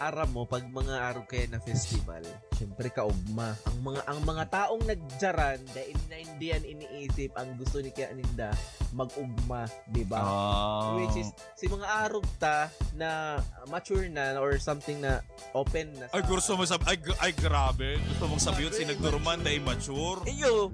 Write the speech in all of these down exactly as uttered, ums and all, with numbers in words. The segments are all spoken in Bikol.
aram mo, pag mga arog kaya na festival, syempre kaugma. Ang mga ang mga taong nagjaran, dahil na hindi yan iniisip, ang gusto ni kaya ninda, mag-ugma, di ba? Ah. Which is, si mga arog ta na mature na or something na open na sa... Ay, gusto mo sab- ay, gra- ay, grabe. Gusto mong sabihin si nagdurman na immature? Iyo,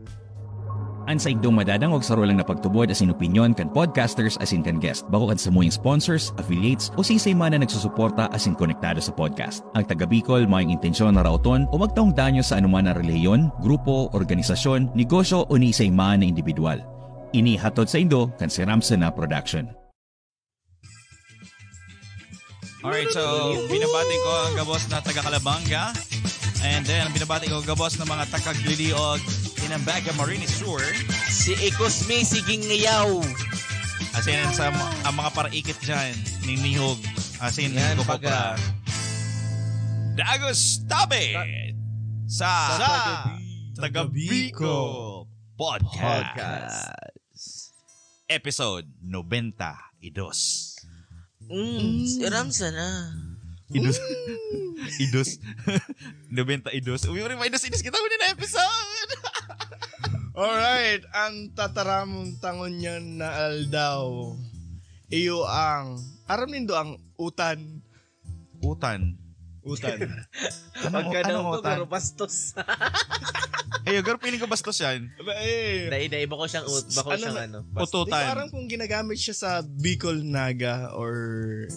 An saindong madadangog saro lang na pagtubod asin opinyon kan podcasters asin kan guest, bako kan samuyang sponsors, affiliates, o siisay man na nagsusuporta asin konektado sa podcast. Ang taga Bicol mayong intensyon na raoton o magtaong danyo sa anuman na relihiyon, grupo, organisasyon, negosyo o ni isay man na indibidwal. Ini hatod saindo kan Siramsana Production. Alright, so binabati ko ang gabos na taga Calabanga. And then, binabati ko ang gabos ng mga taga-Gliliog, Inambaga, Marinis Sur. Si Ikus Mi, siging ngayaw. As in, sa m- ang mga paraikit dyan, ninihog. As in, Yan, kukupra. baga. Dagos Tabi! Sa, Sa sa Taga Bicol Podcast. Podcast. Episode nobenta y dos. Mm, si Ramsa na. Idos. Idos. Nobenta y dos. Uy, uy, may idos-idos kita, ulit na episode. Alright, ang tataramon tangon niyan na aldaw, iyo ang, aram nindo ang utan. Utan. Utan. Anong, Pagka anong daw utan? Pero bastos. Ay, girl, feeling ko bastos yan. Ba, eh, Dai, dai, bako siyang ut, bako Ano siyang na- ano. Di ko Ututan. aram kung ginagamit siya sa Bicol Naga or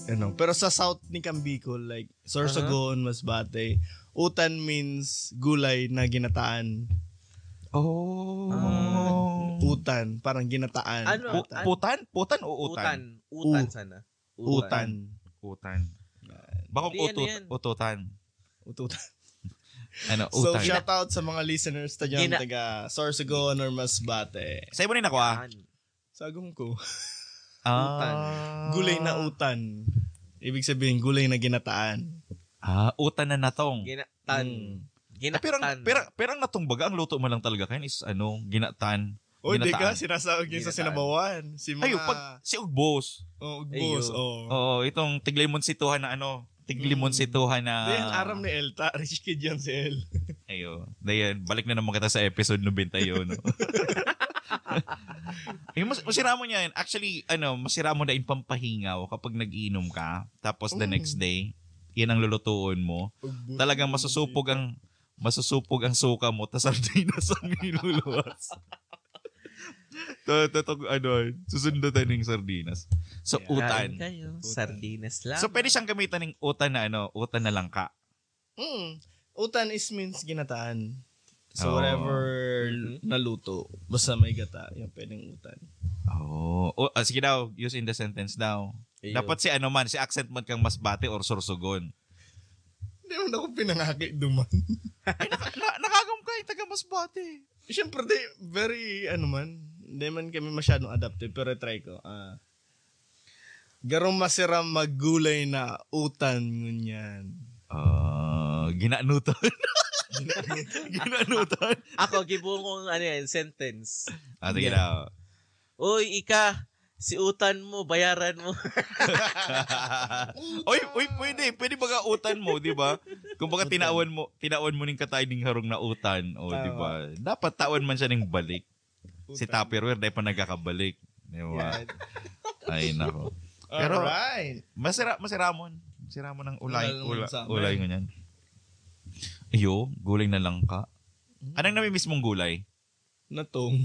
ano. Pero sa South ni Cambicol, like Sorsogon, Masbate, utan means gulay na ginataan. Oh. Ah. Utan, parang ginataan. Ano? Pu- putan? Putan o utan? Utan. Utan sana. Utan. Utan. Bako Di, ano utut, yan? Ututan. Ututan. Ano, So, utan. shout out sa mga listeners ta dyan, Gina- taga Sorsogon or Masbate. Sa imo rin ako, ah. Yan. Sagom ko. Ah. Gulay na utan. Ibig sabihin, gulay na ginataan. Ah, utan na natong. Ginatan. Mm. Ah, pero, Ginatan. pero, pero ang natong baga, ang luto mo lang talaga kayan is ano, ginatan. O, di ka, Ginataan. sinasabi niya sa Ginataan. sinabawan. Si mga... Ayo, pag si ugbos. Oh, ugbos, Ayo. oh. Oo, itong tiglimon situhan na ano, tiglimon situhan na... Di, ang aram ni El, ta, rich kid yan si El. Ayo. Dayan, balik na naman kita sa episode nobenta y uno. Yung mas, masira mo niyan. Actually, ano, masira mo na yung pampahingaw kapag nag-iinom ka. Tapos the Mm. next day, yan ang lulutuon mo. Ugbos. Talagang masusupog ang masusupog ang suka mo, tas sardinas ang niluluwas. Totoo, ano, susundutan ng sardinas. So, Yeah. utan. Kain kayo. Utan. Sardinas lang. So, pwede siyang gamitan ng utan na ano, utan na langka. Mm. Utan is means ginataan. So, Oh. whatever Mhm. naluto, basta may gata, yung pwedeng utan. Oh. O, ah, sige daw, use in the sentence daw. Iyo. Dapat si ano man, si accent man kang Masbate or Sorsogon. Hindi man ako pinangaki duman. Ay, naka, na, nakagam ka, yung taga Masbate. Siyempre, di, very, ano man, hindi man kami masyadong adaptive, pero try ko. Ah, garong masiram maggulay na utan ngunyan. Ah, ginanutan. Ginanutan. Ako, gibuong kong ano yan, sentence. Ah, sige Yeah. daw. Uy, ika, si utan mo, bayaran mo. Oy, oy, pwede, pwede baga utan mo, di ba? Kung baga Utan. tinawan mo, tinawan mo ning katay ning harong na utan, o, Tama. di ba? Dapat tawan man siya ning balik. Si Utan. Tupperware, dahil pa nagkakabalik. Di ba? Yan. Ay, nako. Pero, Alright. masira, masiramon. Masiramon ng ulay, Lalo ula, ng summer. Ulay ngunyan. Iyo, gulay na langka. Mm. Anong namimiss mong gulay? Natong.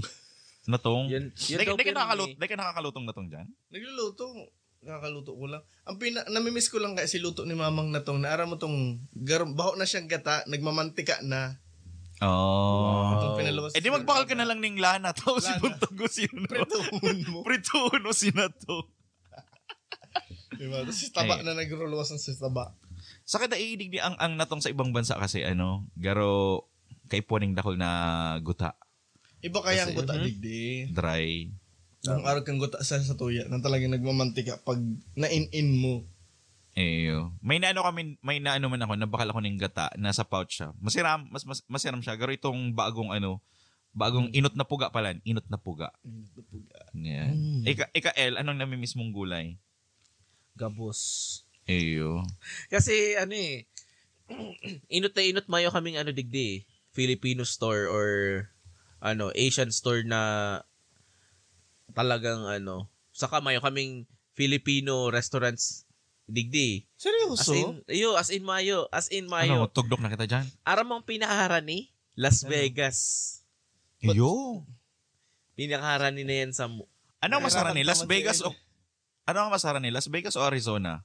Natong? Yun, yun Di, daw di ka pirmi. nakalut-, di ka nakakalutong natong dyan? Nagluluto. Nakakaluto ko lang. Ang pina, namimiss ko lang kasi luto ni mamang natong na aram mo tong gar, baho na siyang gata, nagmamantika na. Oh. Itong pinalawas Eh di sa magbakal ka lana. na lang ning lana, tapos Lana. ibuntog mo sino. Prituhon mo. Prituhon mo sinato. Diba? Tapos si taba Ay. na nagruluwas ng si taba. Sa kada idig di ang, ang natong sa ibang bansa kasi, ano, garo kaipuan ning dakul na guta. Iba kaya ang Kasi, guta, Mhm. digdi. Dry. Ang arog kang guta sa, sa tuya na talagang nagmamantika pag nain-in mo. Eyo. May naano kami, may naano man ako, nabakal ako ning gata, nasa pouch siya. Masiram, mas, mas masiram siya. Garo itong bagong ano, bagong Hmm. inot na puga pala, inot na puga. Inot na puga. Yan. Hmm. Ika, ika L, anong namimiss mong gulay? Gabos. Iyo. Kasi ano eh, inot na inot mayo kaming ano digdi eh, Filipino store or ano, Asian store na talagang ano, saka mayo kaming Filipino restaurants digdi eh. As Seryoso? in, iyo, as in mayo, as in Ano, mayo. tugdok na kita dyan? Aram mong pinakaharani? Las Vegas. Iyo. Pinakaharani na yan sa mu- Ano ang mas harani? Las Nararamdaman Vegas ko o... Ano ang mas harani? Las Vegas o Arizona?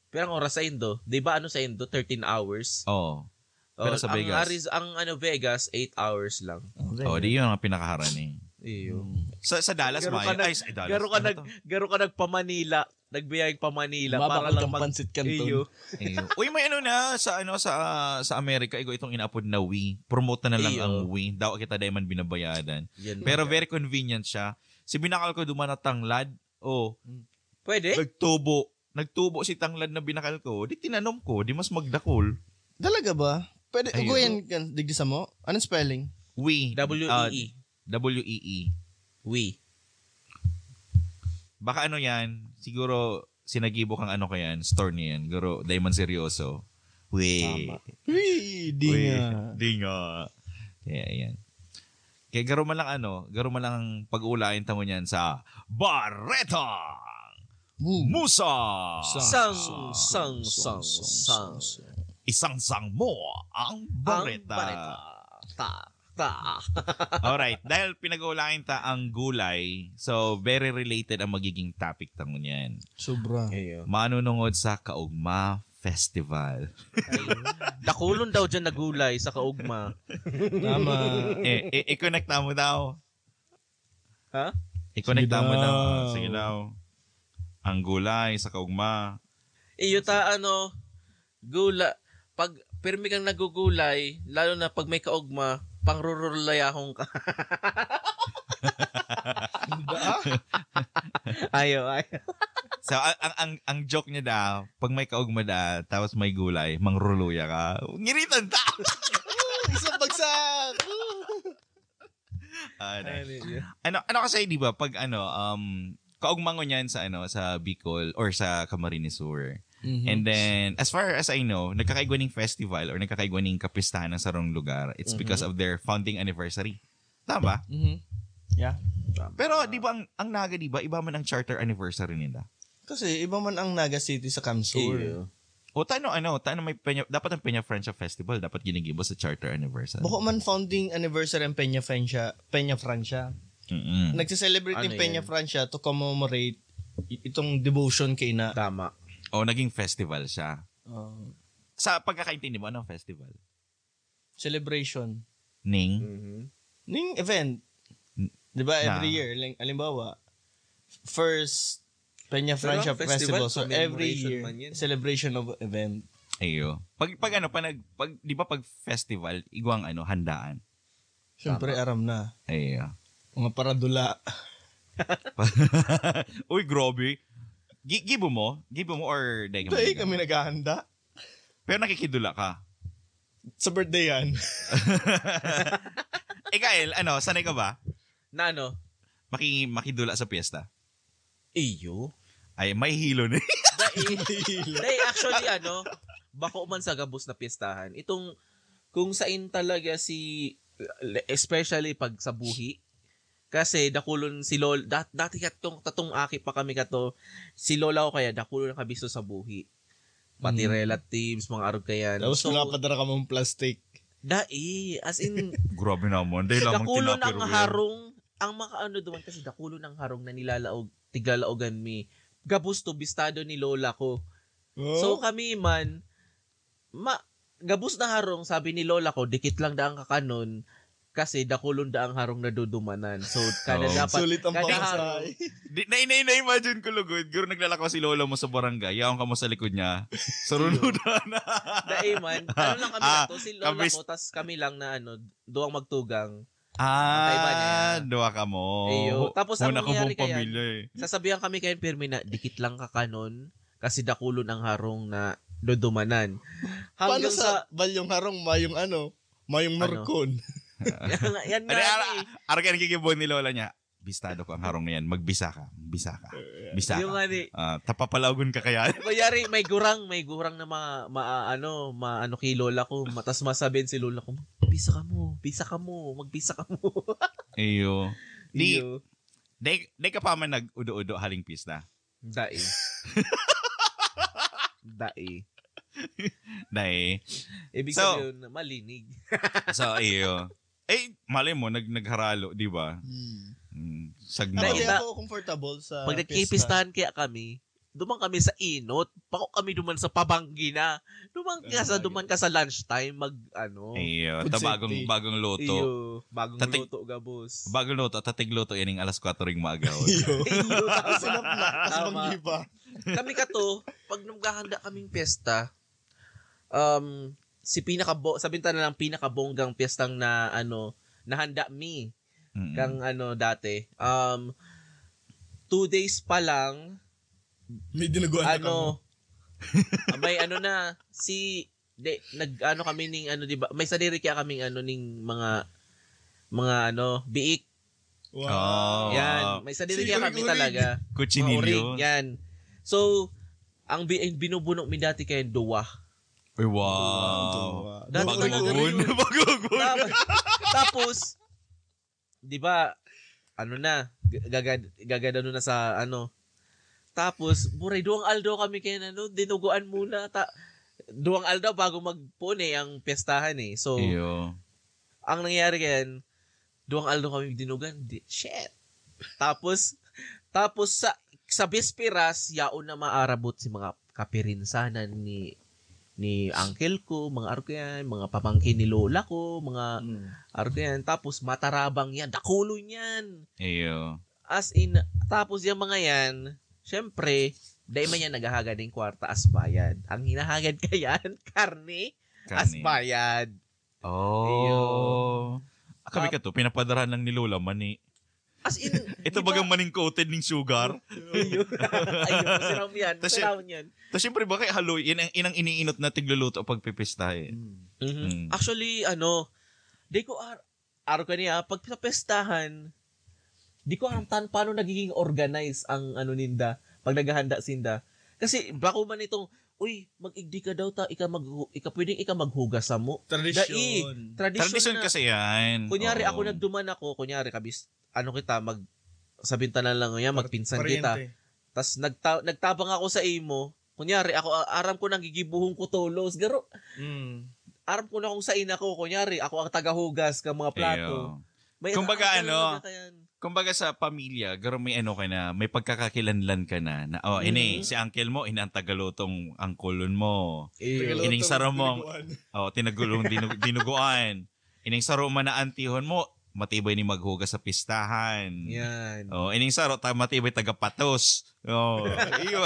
Pero ang oras sa Indo, di ba ano sa Indo? thirteen hours. Oo. Pero Oh, sa ang, Vegas? Ariz- ang ano Vegas, eight hours lang. Oh, di yun ang pinakaharani. Iyo. Sa, sa Dallas, Garo ka Mayo. nag- Ay, sa Dallas. Garo ka Ano nag to? Garo ka nagpamanila, nagbiyaheng pamanila para Mabakal lang kang mag pansit kanton. Iyo. Ayun. Uy, may ano na sa ano sa sa Amerika, igo itong inaapod na Wii. Promote na lang Iyo. ang Wii. Daw kita dahil man binabayadan. Yan Pero ba? Very convenient siya. Si binakal ko duman na tanglad. Oh, Pwede? nagtubo. Nagtubo si tanglad na binakal ko. Di tinanom ko. Di mas magdakol. Talaga ba? Pwede, Ayun. uguyan ka, digdi sa mo? Anong spelling? Wii. W ah, E E. W E E. Wii. Baka ano yan, siguro sinagibo kang ano ko yan, store niya yan. Guro, dahil man seryoso. Wait. Wee, di Wait. nga. Di nga. Kaya yan. Kaya garo man lang ano, garo man lang pag-uulayan ta ngunyan sa Bareta Woo. Musa. Sang, sang, sang, sang. Isangsang mo ang Ang bareta. bareta. Ta, ta. Alright, dahil pinag-uulayan ta ang gulay, so very related ang magiging topic ta ngunyan. Sobra. Iyo. Manunungod sa Kaugma Festival. Dakulon daw dyan na gulay sa kaugma. Tama. eh, i- i-connect mo daw. Ha? I-connect Sige mo daw. daw. Ah, sige daw. Ang gulay sa Kaugma. Iyo ta, ano, gula, pag pirmi kang nagugulay, lalo na pag may kaugma, pangrurulay akong ka. Ayo, ayo. So, ang, ang, ang, ang joke niya daw, pag may kaugma daw, tapos may gulay, mangruluya ka. Ngiritan ta! Isang bagsak! Ano, ano, ano kasi, di ba, pag ano, um, kaugma ngunyan sa, ano, sa Bicol or sa Camarines Sur. Mhm. And then, as far as I know, nagkakaigwa ning festival or nagkakaigwa ning kapistahan ng sarong lugar, it's because of their founding anniversary. Tama ba? Mhm. Yeah. Pero di ba ang, ang Naga, di ba, iba man ang charter anniversary nila? Kasi iba man ang Naga City sa Kamsur. Iyo. O tano ano, tano may Peña, dapat ang Peña Francia Festival dapat ginigibo sa charter anniversary. Bako man founding anniversary ang Peña Francia, Peña Francia. Mm-mm. Nagse-celebrate Ano yung Peña yan? Francia to commemorate i- itong devotion kay ina. Tama. O naging festival siya. Oh. Sa pagkakaintindi mo, anong festival? Celebration. Ning? Mhm. Ning event. N- Di ba na- every year, like, halimbawa, first Peña Pero Francia ang festival, Festival. So every commemoration year, man yan. Celebration of event. Ayo. Pag pag ano pa nag pag di ba pag festival, igwang ano, handaan. Siyempre, aram na. Ayo. Mga paradula. Uy, grabe. Gi- gibo mo? Gibo mo or dahil Dahil kami naghahanda. Pero nakikidula ka. Sa birthday yan. Ikael, ano, sanay ka ba? Na ano? Maki, makidula sa piyesta? Iyo. Ay, may hilo na. Dai, dai, actually, ano, bako man sa gabos na piyestahan. Itong, kung sain talaga si, especially pag sa buhi, kasi dakulon si Lola, dat, dati katong, tatong aki pa kami kato, si Lola ko kaya dakulon nakabisto sa buhi. Pati Mm. relatives, mga arog kayan. Tapos So, pinapadara ka mong plastic. Dai, as in, Grabe naman. Dahil lamang dakulon ang tinapir, harong, ang makaano duman kasi dakulon ang harong na nilalaog, tiglalaogan mi. Gabos to, bistado ni lola ko. Oh? So kami man, ma, gabos na harong, sabi ni lola ko, dikit lang daang kakanon, kasi dakulon daang harong na dudumanan. So, kada Oo. dapat, Sulit ang kada pamasahe. harong, Di, na, na, na-imagine ko, lugod. Guro naglalakaw si lola mo sa barangay. Yaon ka mo sa likod niya. Sa runudan na. Dai man, ano lang kami Ah, na to, si lola kabis- ko, tas kami lang na ano, duwang magtugang. Ah, Kaiba niya. Duwa ka mo. Iyo. Tapos ang Una ko nangyari mong kaya, pamilya eh. sasabihan kami kayo, pirmi na, dikit lang kakanon, kasi dakulon ang harong na dudumanan. Paano Hanggang sa sa, balyong harong, mayong ano, mayong Ano? markon? yan, yan nga Ano, eh. ara, ara ka nagkikibon ni lola niya. bistado ko ang harong na yan. Magbisa ka. Magbisa ka. Bisa Yung ka. nga ni, Ah, tapapalagon ka kaya? Mayari, may gurang, may gurang na ma, ma ano, maano kay lola ko, matas masabihan si lola ko, bisa ka mo, bisa ka mo, magbisa ka mo. Iyo. Di, Iyo. di, di ka pa man nag-udo-udo haling pista. Dai. Dai. Dai. Ibig So- sabihin, malinig. So, iyo. Eh, malay mo, nag nagharalo, di ba? Hmm. Mm, sagmaw. Dai, Hindi ta- ako comfortable sa Pag pista. nagkipistahan kaya kami, duman kami sa inot, pako kami duman sa pabanggi na. Duman ka sa, Ay. duman ka sa lunchtime, mag, ano. Iyo, Food ta bagong, safety. bagong luto. Iyo, bagong Tatig- luto, gabos. Bagong luto, tatig luto, yan yung alas kwatro yung maaga. Iyo. Iyo, tama. Sinap na. Tapos Tama. manggiba. Kami kato, pag naghahanda kaming piyesta, um, si pinakabo, sabihin ta na lang pinakabonggang piyestang na, ano, nahanda mi Mm. kang ano dati. Um, two days pa lang, May dinuguan na ano, may ano na, si, de, nag, ano kami ning, ano, di ba, may sadiri kaya kaming, ano, ning mga, mga, ano, biik. Wow. Oh. Yan, may sadiri Sige, kaya kami urig-urig. Talaga. Kutsinilyo. Mga urig, yan. So, ang bi- ang binubuno mi dati kaya duwa. Uy, wow. Dati Bagugon. talaga yun. Bagugon. Tapos, tapos, di ba, ano na, gagad, gagad ano na sa, ano. Tapos, buray, duwang aldaw kami kaya ano, dinuguan muna. Ta, duwang aldaw bago magpone ang piyestahan eh. So, Iyo. Ang nangyari kaya, duwang aldaw kami dinugan. Di, shit. Tapos, tapos sa sa bisperas, yaon na maarabot si mga kapirinsanan ni ni uncle ko, mga arko yan, mga pamangkin ni lola ko, mga Mm. arko yan. Tapos matarabang yan, dakulon yan. Iyo. As in, tapos yung mga yan, syempre, dahil man yan naghahagad ng kwarta as bayad. Ang hinahagad ka yan, karne, as Kani. bayad. Oh. Kami Tap- ka to, pinapadarahan lang ni Lola, mani. As in, Ito di bagang ba? Maning coated ning sugar? Ayun. Ayun, siram yan. Tas Siram yan. Tapos syempre, baka haloy, yun ang inang iniinot na tigluluto pag pipista eh. Mm. Mhm. Mm. Actually, ano, di ko ar aro kaniya, pag sa pestahan, di ko aram tan paano nagiging organize ang ano ninda, pag naghahanda sinda. Kasi bako man itong, "Uy, mag-igdi ka daw ta, ika mag ika pwedeng ika maghugas samo." Tradisyon. Dai, tradisyon Tradisyon na. kasi yan. Kunyari, Oo. ako nagduman ako, kunyari, kabis, ano kita, mag, sabintanan lang yan, magpinsan kita. Pariente. Tas nagta- nagtabang ako sa imo. Kunyari, ako, aram ko nang gigibuhon ko tolos. Garo, Mm. aram ko na kung sain ako. Kunyari, ako ang tagahugas ka mga plato. Iyo. May Kumbaga, ang ano, talaga yan. Kumbaga sa pamilya, garo may ano ka na, may pagkakakilanlan ka na, na, oh, ini, Mhm. si uncle mo, ini ang tagalutong angkulon mo. Iyo. Tagalutong Ining sarong mong- dinuguan. Oh, tinagulong dinug- dinuguan. Ining saro man na antihon mo, matibay ni maghugas sa pistahan. Yan. Oh, ining saro, ta- matibay tagapatos. Oh, iyo.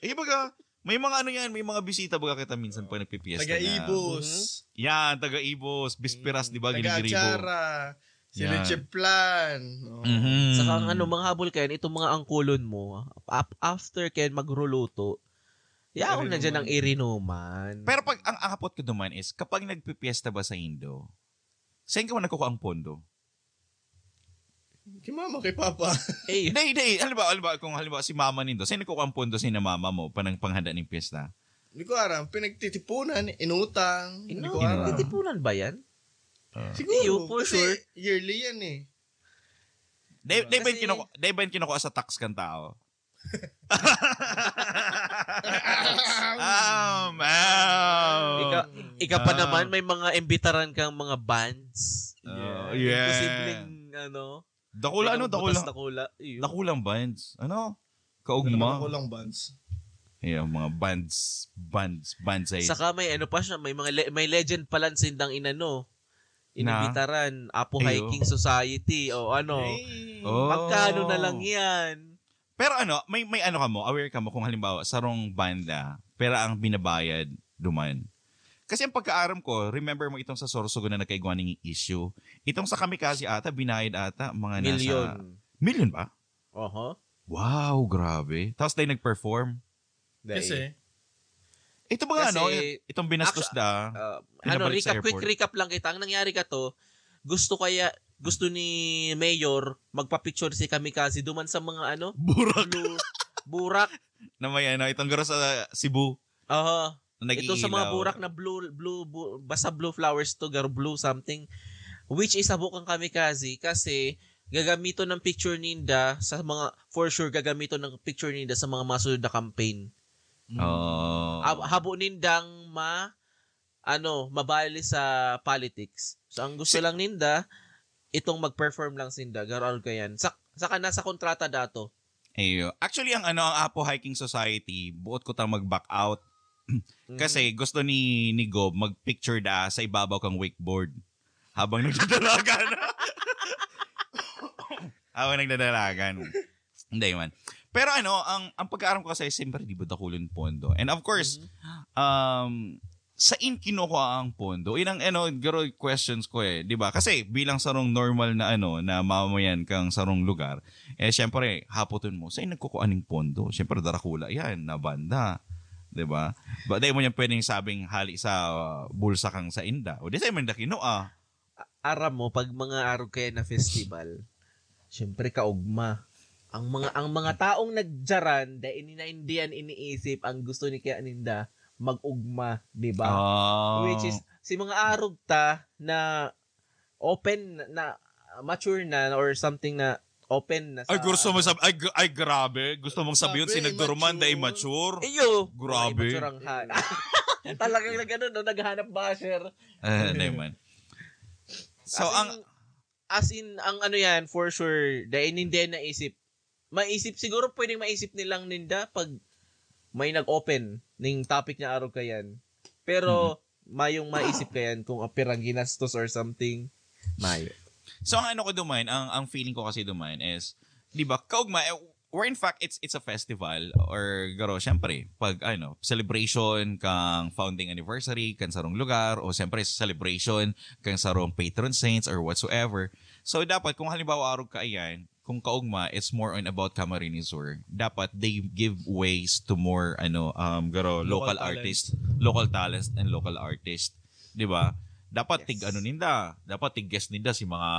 Iyo baga, may mga ano yan, may mga bisita baga kita minsan pag nagpipiesta na. Taga-Ibos. Yan, taga-Ibos. Bisperas, di ba? Ginigiribo. Taga-Atsara. Si Yan. Richie Plan. Oh. Mhm. Saka ang ano, mga habol kayan, itong mga angkulon mo, ap- after kayan magruluto, yaon na dyan ang irinuman. Pero pag ang angapot ko duman is, kapag nagpipiesta ba sa Indo, saan ka man nagkukuha ang pondo? Kay mama, kay papa. Eh, Hindi, hindi. Halimbawa, halimbawa, kung halimbawa si mama nindo, saan nagkukuha ang pondo si mama mo, panang panghanda ng piyesta? Hindi ko aram. Pinagtitipunan, inutang. Hindi Ino? ko aram. Titipunan ba yan? Siguro. Iyo, for Kasi sure. Yearly yan eh. Di, di ba yung Kasi- kinuku- di ba yung kinukuha sa tax kang tao? um, um, Ika, ika pa Ah. naman, may mga imbitaran kang mga bands. Oh, Imposibleng, yeah. ano, Dakula, ano? may butas Dakula. Dakula. Iyo. Dakulang bands. Ano? Kaugma. Kulang bands. Yeah, mga bands, bands, bands ay. Saka may ano pa siya, may mga le- may legend pala sindang inano. Na? Inibitaran, Apo Iyo. Hiking Society o ano. Hey. Oh. Magkano na lang yan? Pero ano, may may ano ka mo, aware ka mo kung halimbawa sarong banda, pero ang binabayad duman. Kasi ang pagkaaram ko, remember mo itong sa Sorsogon na nagkaigwa ning issue. Itong sa Kamikaze ata, binayad ata mga nasa Milyon. Milyon ba? Oho. Wow, grabe. Tapos tayo nag-perform. Dahil, Kasi, Ito ba nga, Kasi, ano, itong binastos actu- da, uh, ano, pinabalik sa recap, quick airport? Recap lang kita. Ang nangyari ka to, gusto kaya, gusto ni Mayor magpa-picture si Kamikaze duman sa mga ano, Burak. blue, burak. Na may ano, itong garo sa Cebu. Aha. Ito sa mga Nag-iilaw. Burak na blue, blue, bu- basta blue flowers to, garo blue something. Which is habo kang Kamikaze kasi gagamiton ng picture ninda sa mga, for sure, gagamiton ng picture ninda sa mga masunod na campaign. Oh. Ab- habo nindang ma ano, mabali sa politics. So ang gusto Si- lang ninda itong mag-perform lang sinda, garo arog kayan. Sa saka nasa kontrata dato. Ayo. Actually, ang ano, ang Apo Hiking Society, buot ko tang mag-back out. Kasi gusto ni ni Gob mag-picture da sa ibabaw kang wakeboard. Habang nagdadalagan. Habang nagdadalagan. Hindi man. Pero ano, ang ang pagkaaram ko kasi, siyempre, di ba, dakulon pondo. And of course, um, sa in kinukuha ang pondo? Yun ang, ano, garo questions ko eh, di ba? Kasi bilang sarong normal na, ano, na mamayan kang sarong lugar, eh, siyempre, hapoton mo, saan nagkukuha ning pondo? Siyempre, darakula yan, na banda. Di ba? Ba, di mo yan pwedeng sabing hali sa uh, bulsa kang sa inda. O di sa'yo man da kinuha. Aram mo, pag mga arog kaya na festival, syempre kaugma. Ang mga ang mga taong nagjaran, dai ini naindiyan iniisip ang gusto ni kaya ninda mag-ugma, di ba? Oh. Which is si mga arog ta na open na, mature na or something na open na sa Ay, gusto mo ano. sab- ay, gra- ay, grabe. Gusto mong sabihin Grabe, si nagduruman dahil immature. Mature? Iyo. Grabe. Ay, mature ang ha- Talagang nag-ano, no, naghanap basher. Ah, hindi man. So, As ang... in, as in, ang ano yan, for sure, dahil hindi yan naisip. Maisip, siguro pwedeng maisip nilang ninda pag may nag-open ning topic na arog kayan. Pero, mayong maisip kayan kung apirang ginastos or something, mayo. So, ang ano ko duman, ang, ang feeling ko kasi duman is, di ba, kaugma, eh, where in fact, it's it's a festival or garo, syempre, pag ano, celebration kang founding anniversary, kang sarong lugar, o syempre, celebration kang sarong patron saints or whatsoever. So, dapat, kung halimbawa, arog ka ayan, kung kaugma, it's more on about Camarines Sur. Dapat they give ways to more, ano, um, garo, local, Local talent. artists, local talents and local artists. Di ba? Dapat Yes. tig ano ninda, dapat tig guest ninda si mga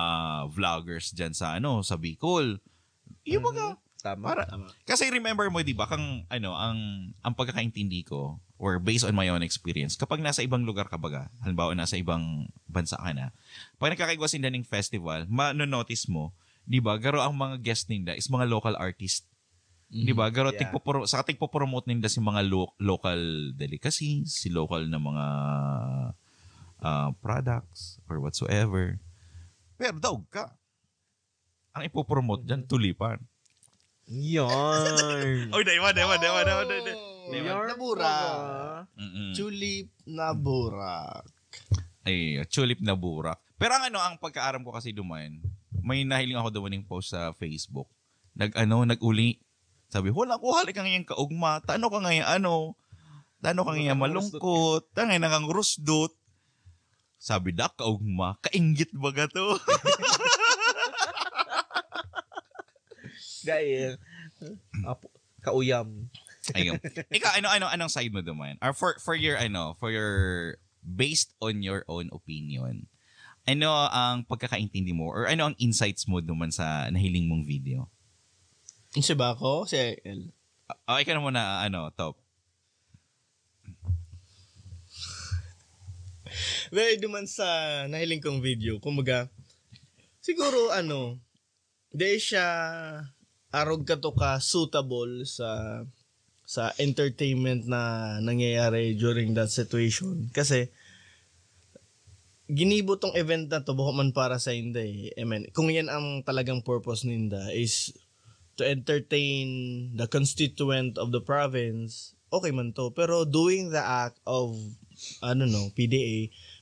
vloggers diyan sa ano, sa Bicol. Yung mga Tama. para Tama. kasi remember mo, 'di ba, kang ano, ang ang pagkakaintindi ko or based on my own experience, kapag nasa ibang lugar ka baga, halimbawa nasa ibang bansa ka na, pag nagkakaigwa sinda ning festival, ma-notice mo, 'di ba, garo ang mga guest ninda is mga local artist. 'Di ba? Garo Yeah. tigpopro- sa tigpopromote ninda si mga lo- local delicacies, si local na mga ah, products or whatsoever. Pero daog ka. Ang ipopromote dyan, tulipan. Yan. Oh, daiwa, daiwa, daiwa, daiwa, daiwa. Yarn Nabura. ka ba? Mm-mm. Tulip na burak. Ay, tulip na burak. Pero ang ano, ang pagkaaram ko kasi duman, may nahiling ako duman yung post sa Facebook. Nag ano, nag-uli. Sabi, "Wala ko, hali ka ngayon kaugma. Tano ka ngayon ano? Tano ka ngayon Nakangurusdot malungkot? Tano ngayon nakangurusdot?" Sabi, "Dak, kaugma. Kainggit baga to?" Dahil, apo, kauyam. Ayun. Ikaw, ano, ano, anong side mo duman? Or for, for your, ano, for your, based on your own opinion, ano ang pagkakaintindi mo or ano ang insights mo duman sa nahiling mong video? Yung si Bako, si L. Ah, ikaw na muna, ano, Top. Well, duman sa nahiling kong video, kumbaga, siguro, ano, di siya arog ka to ka suitable sa sa entertainment na nangyayari during that situation. Kasi, ginibo tong event na to, bako man para sa inda eh. I mean, kung yan ang talagang purpose ninda is to entertain the constituent of the province, okay man to. Pero doing the act of, ano no, P D A,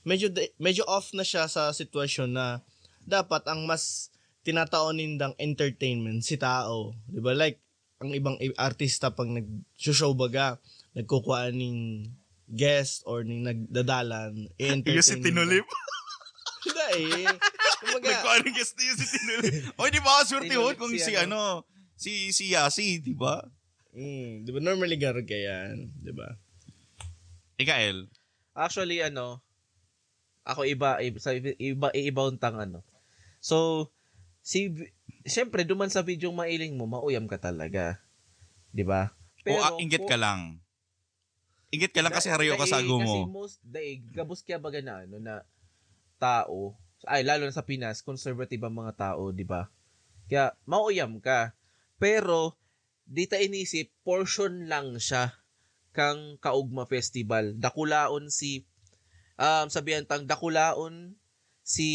medyo, de- medyo off na siya sa sitwasyon na dapat ang mas tinataon nindang entertainment si tao. Di ba? Like, ang ibang i- artista pag nag-show baga, nagkukuha ning guest or ning nagdadalan, i-entertain Yung si nila. Tinulip. Hindi eh. Kumbaga, Nagkuha ng guest niya si Tinulip. O, di ba? Swerte Tinulip kung si si, ano. ano, si, si Yasi, di ba? mm, di ba normally garag ka yan, di ba? Ikael. Actually, ano, ako iba, iba, sa iba, iba, iba untang ano. So, si, siyempre, duman sa video mailing mo, mauyam ka talaga. Di ba? O, ah, inggit ka lang. Inggit ka lang kasi harayo ka sa agom mo. Kasi most, daig, gabos kaya baga na, ano, na tao, ay, lalo na sa Pinas, conservative ang mga tao, di ba? Kaya, mauyam ka. Pero, di ta inisip, portion lang siya kang Kaugma Festival. Dakulaon si, um, sabihan tang dakulaon si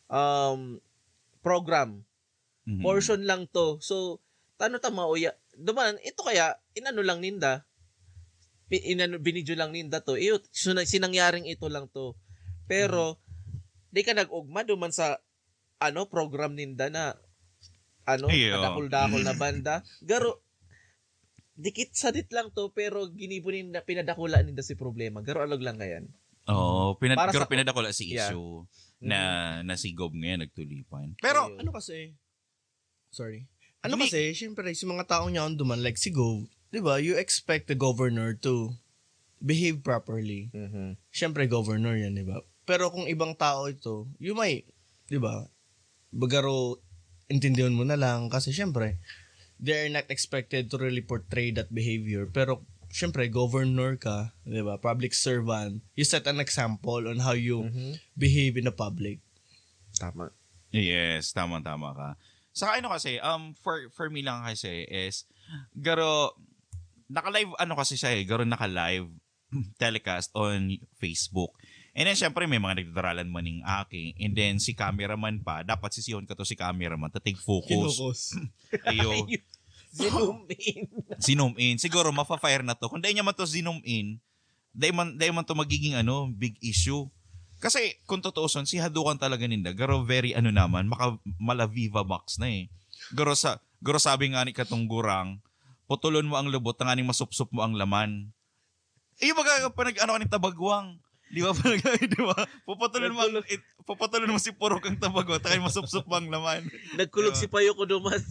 um, program. Mm-hmm. Portion lang to. So, tano ta mauya? Duman, ito kaya, inano lang ninda. Inano, binidyo lang ninda to. Iyo, sinangyaring ito lang to. Pero, mm-hmm, di ka nag-ugma duman sa ano, program ninda na ano, kadakul-dakul na banda. Garo, dikit sadit lang to, pero ginibo ninda, pinadakula ninda si problema. Garo alog lang kayan. Oo, pinad- Para sa pinadakula si issue na, mm-hmm, na si Gob ngayon nagtulipan. Pero, ayun, ano kasi, sorry. Ano kasi, syempre, si mga taong yaon duman, like si Gob, di ba, you expect the governor to behave properly. Mm-hmm. Syempre, governor yan, di ba? Pero kung ibang tao ito, you might, di ba, bagaro, intindihon mo na lang kasi syempre, they're not expected to really portray that behavior. Pero syempre, governor ka, di ba? Public servant. You set an example on how you, mm-hmm, behave in the public. Tama. Yes, tama-tama ka. Sa ano kasi, um, for, for me lang kasi is, garo, naka-live, ano kasi siya eh, garo naka-live telecast on Facebook. And then, syempre, may mga nagdadaralan man ning aki. And then, si cameraman pa, dapat sisihon ka to si cameraman, tatig focus. Kinukos. Ayo. Zoom in. Zoom in. Siguro, mafa-fire na to. Kung dahil niya man to zoom in, dahil man, dahil man to magiging ano, big issue. Kasi, kung tutuusan, si Hadukan talaga ninda, garo very ano naman, maka, mala viva max na eh. Garo sa, garo sabi nga ni katong gurang, putulon mo ang lubot, tanganing masupsup mo ang laman. Eh, yung mga panag-ano ka ng tabagwang. Di ba? Panag-, di ba? Puputulon mo, ang, it, puputulon mo si purok ang tabagwang, takay masupsup mo ang laman. Nagkulog si payo ko duman.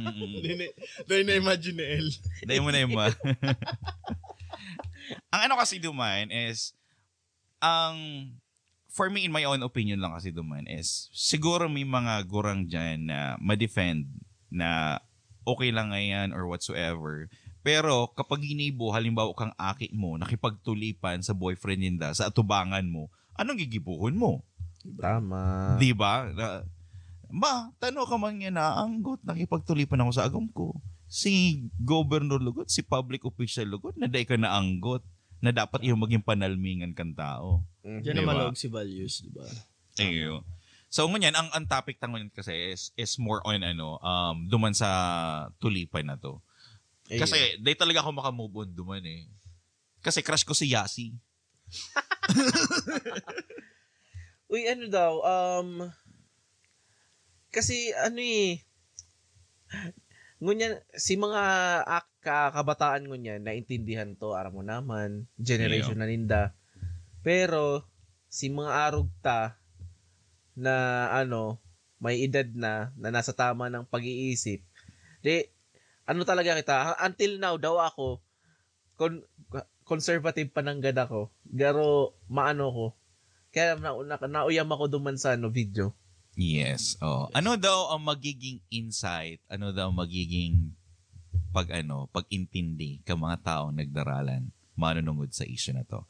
Dahil na, dahil na-imagine ni El. Dahil mo na yung ma. Ang ano kasi duman is, ang for me, in my own opinion lang kasi duman is, siguro may mga gurang dyan na ma-defend na okay lang nga yan or whatsoever. Pero kapag ginibo, halimbawa kang aki mo, nakipagtulipan sa boyfriend ninda, sa atubangan mo, anong gigibuhon mo? Tama. Di ba? Na, ma, tano ka man nga naanggot, nakipagtulipan ako sa agom ko. Si governor lugod, si public official lugod, na dai ka naanggot, na dapat iyo maging panalmingan kan tao. Diyan na malog si values, di ba? Iyo. So, ngunyan, ang, ang topic ta ngunyan kasi is, is more on, ano, um, duman sa tulipan na to. Kasi, di talaga ako makamove on duman eh. Kasi crush ko si Yasi. Uy, ano daw, um, kasi ano eh, ngunyan, si mga ak- ka- kabataan ngunyan, naintindihan to, aram mo naman, generation na ninda. Pero, si mga arog ta, na ano, may edad na, na nasa tama ng pag-iisip, di, ano talaga kita, until now daw ako, con- conservative pa nanggad ako. Garo maano ko. Kaya na, na, nauyam ako duman sa ano, video. Yes. Oh. Ano daw ang magiging insight? Ano daw magiging pag ano, pag-intindi ka mga taong nagdaralan, manunungod sa issue na to?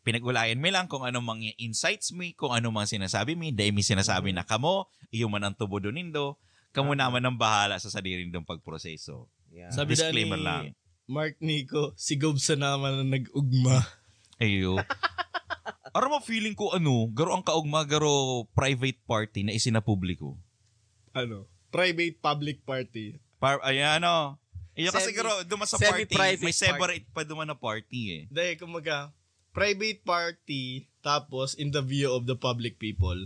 Pinag-ulayan mi lang kung ano mga insights mi, kung ano mga sinasabi mi, dahil mi sinasabi na kamo, iyo man ang tubo nindo, kamo naman ang bahala sa sadiri nindong pagproseso. Yeah. Sabi Disclaimer ni lang. Mark Nico, si Gob sa naman ang nag-ugma. Ayo. Aram mo, feeling ko ano, garo ang kaugma, garo private party na isinapubliko. Ano? Private public party. Par ayan o. Iyo kasi garo, duman sa party, may separate pa duman na party eh. Dahil kumaga, private party, tapos in the view of the public people.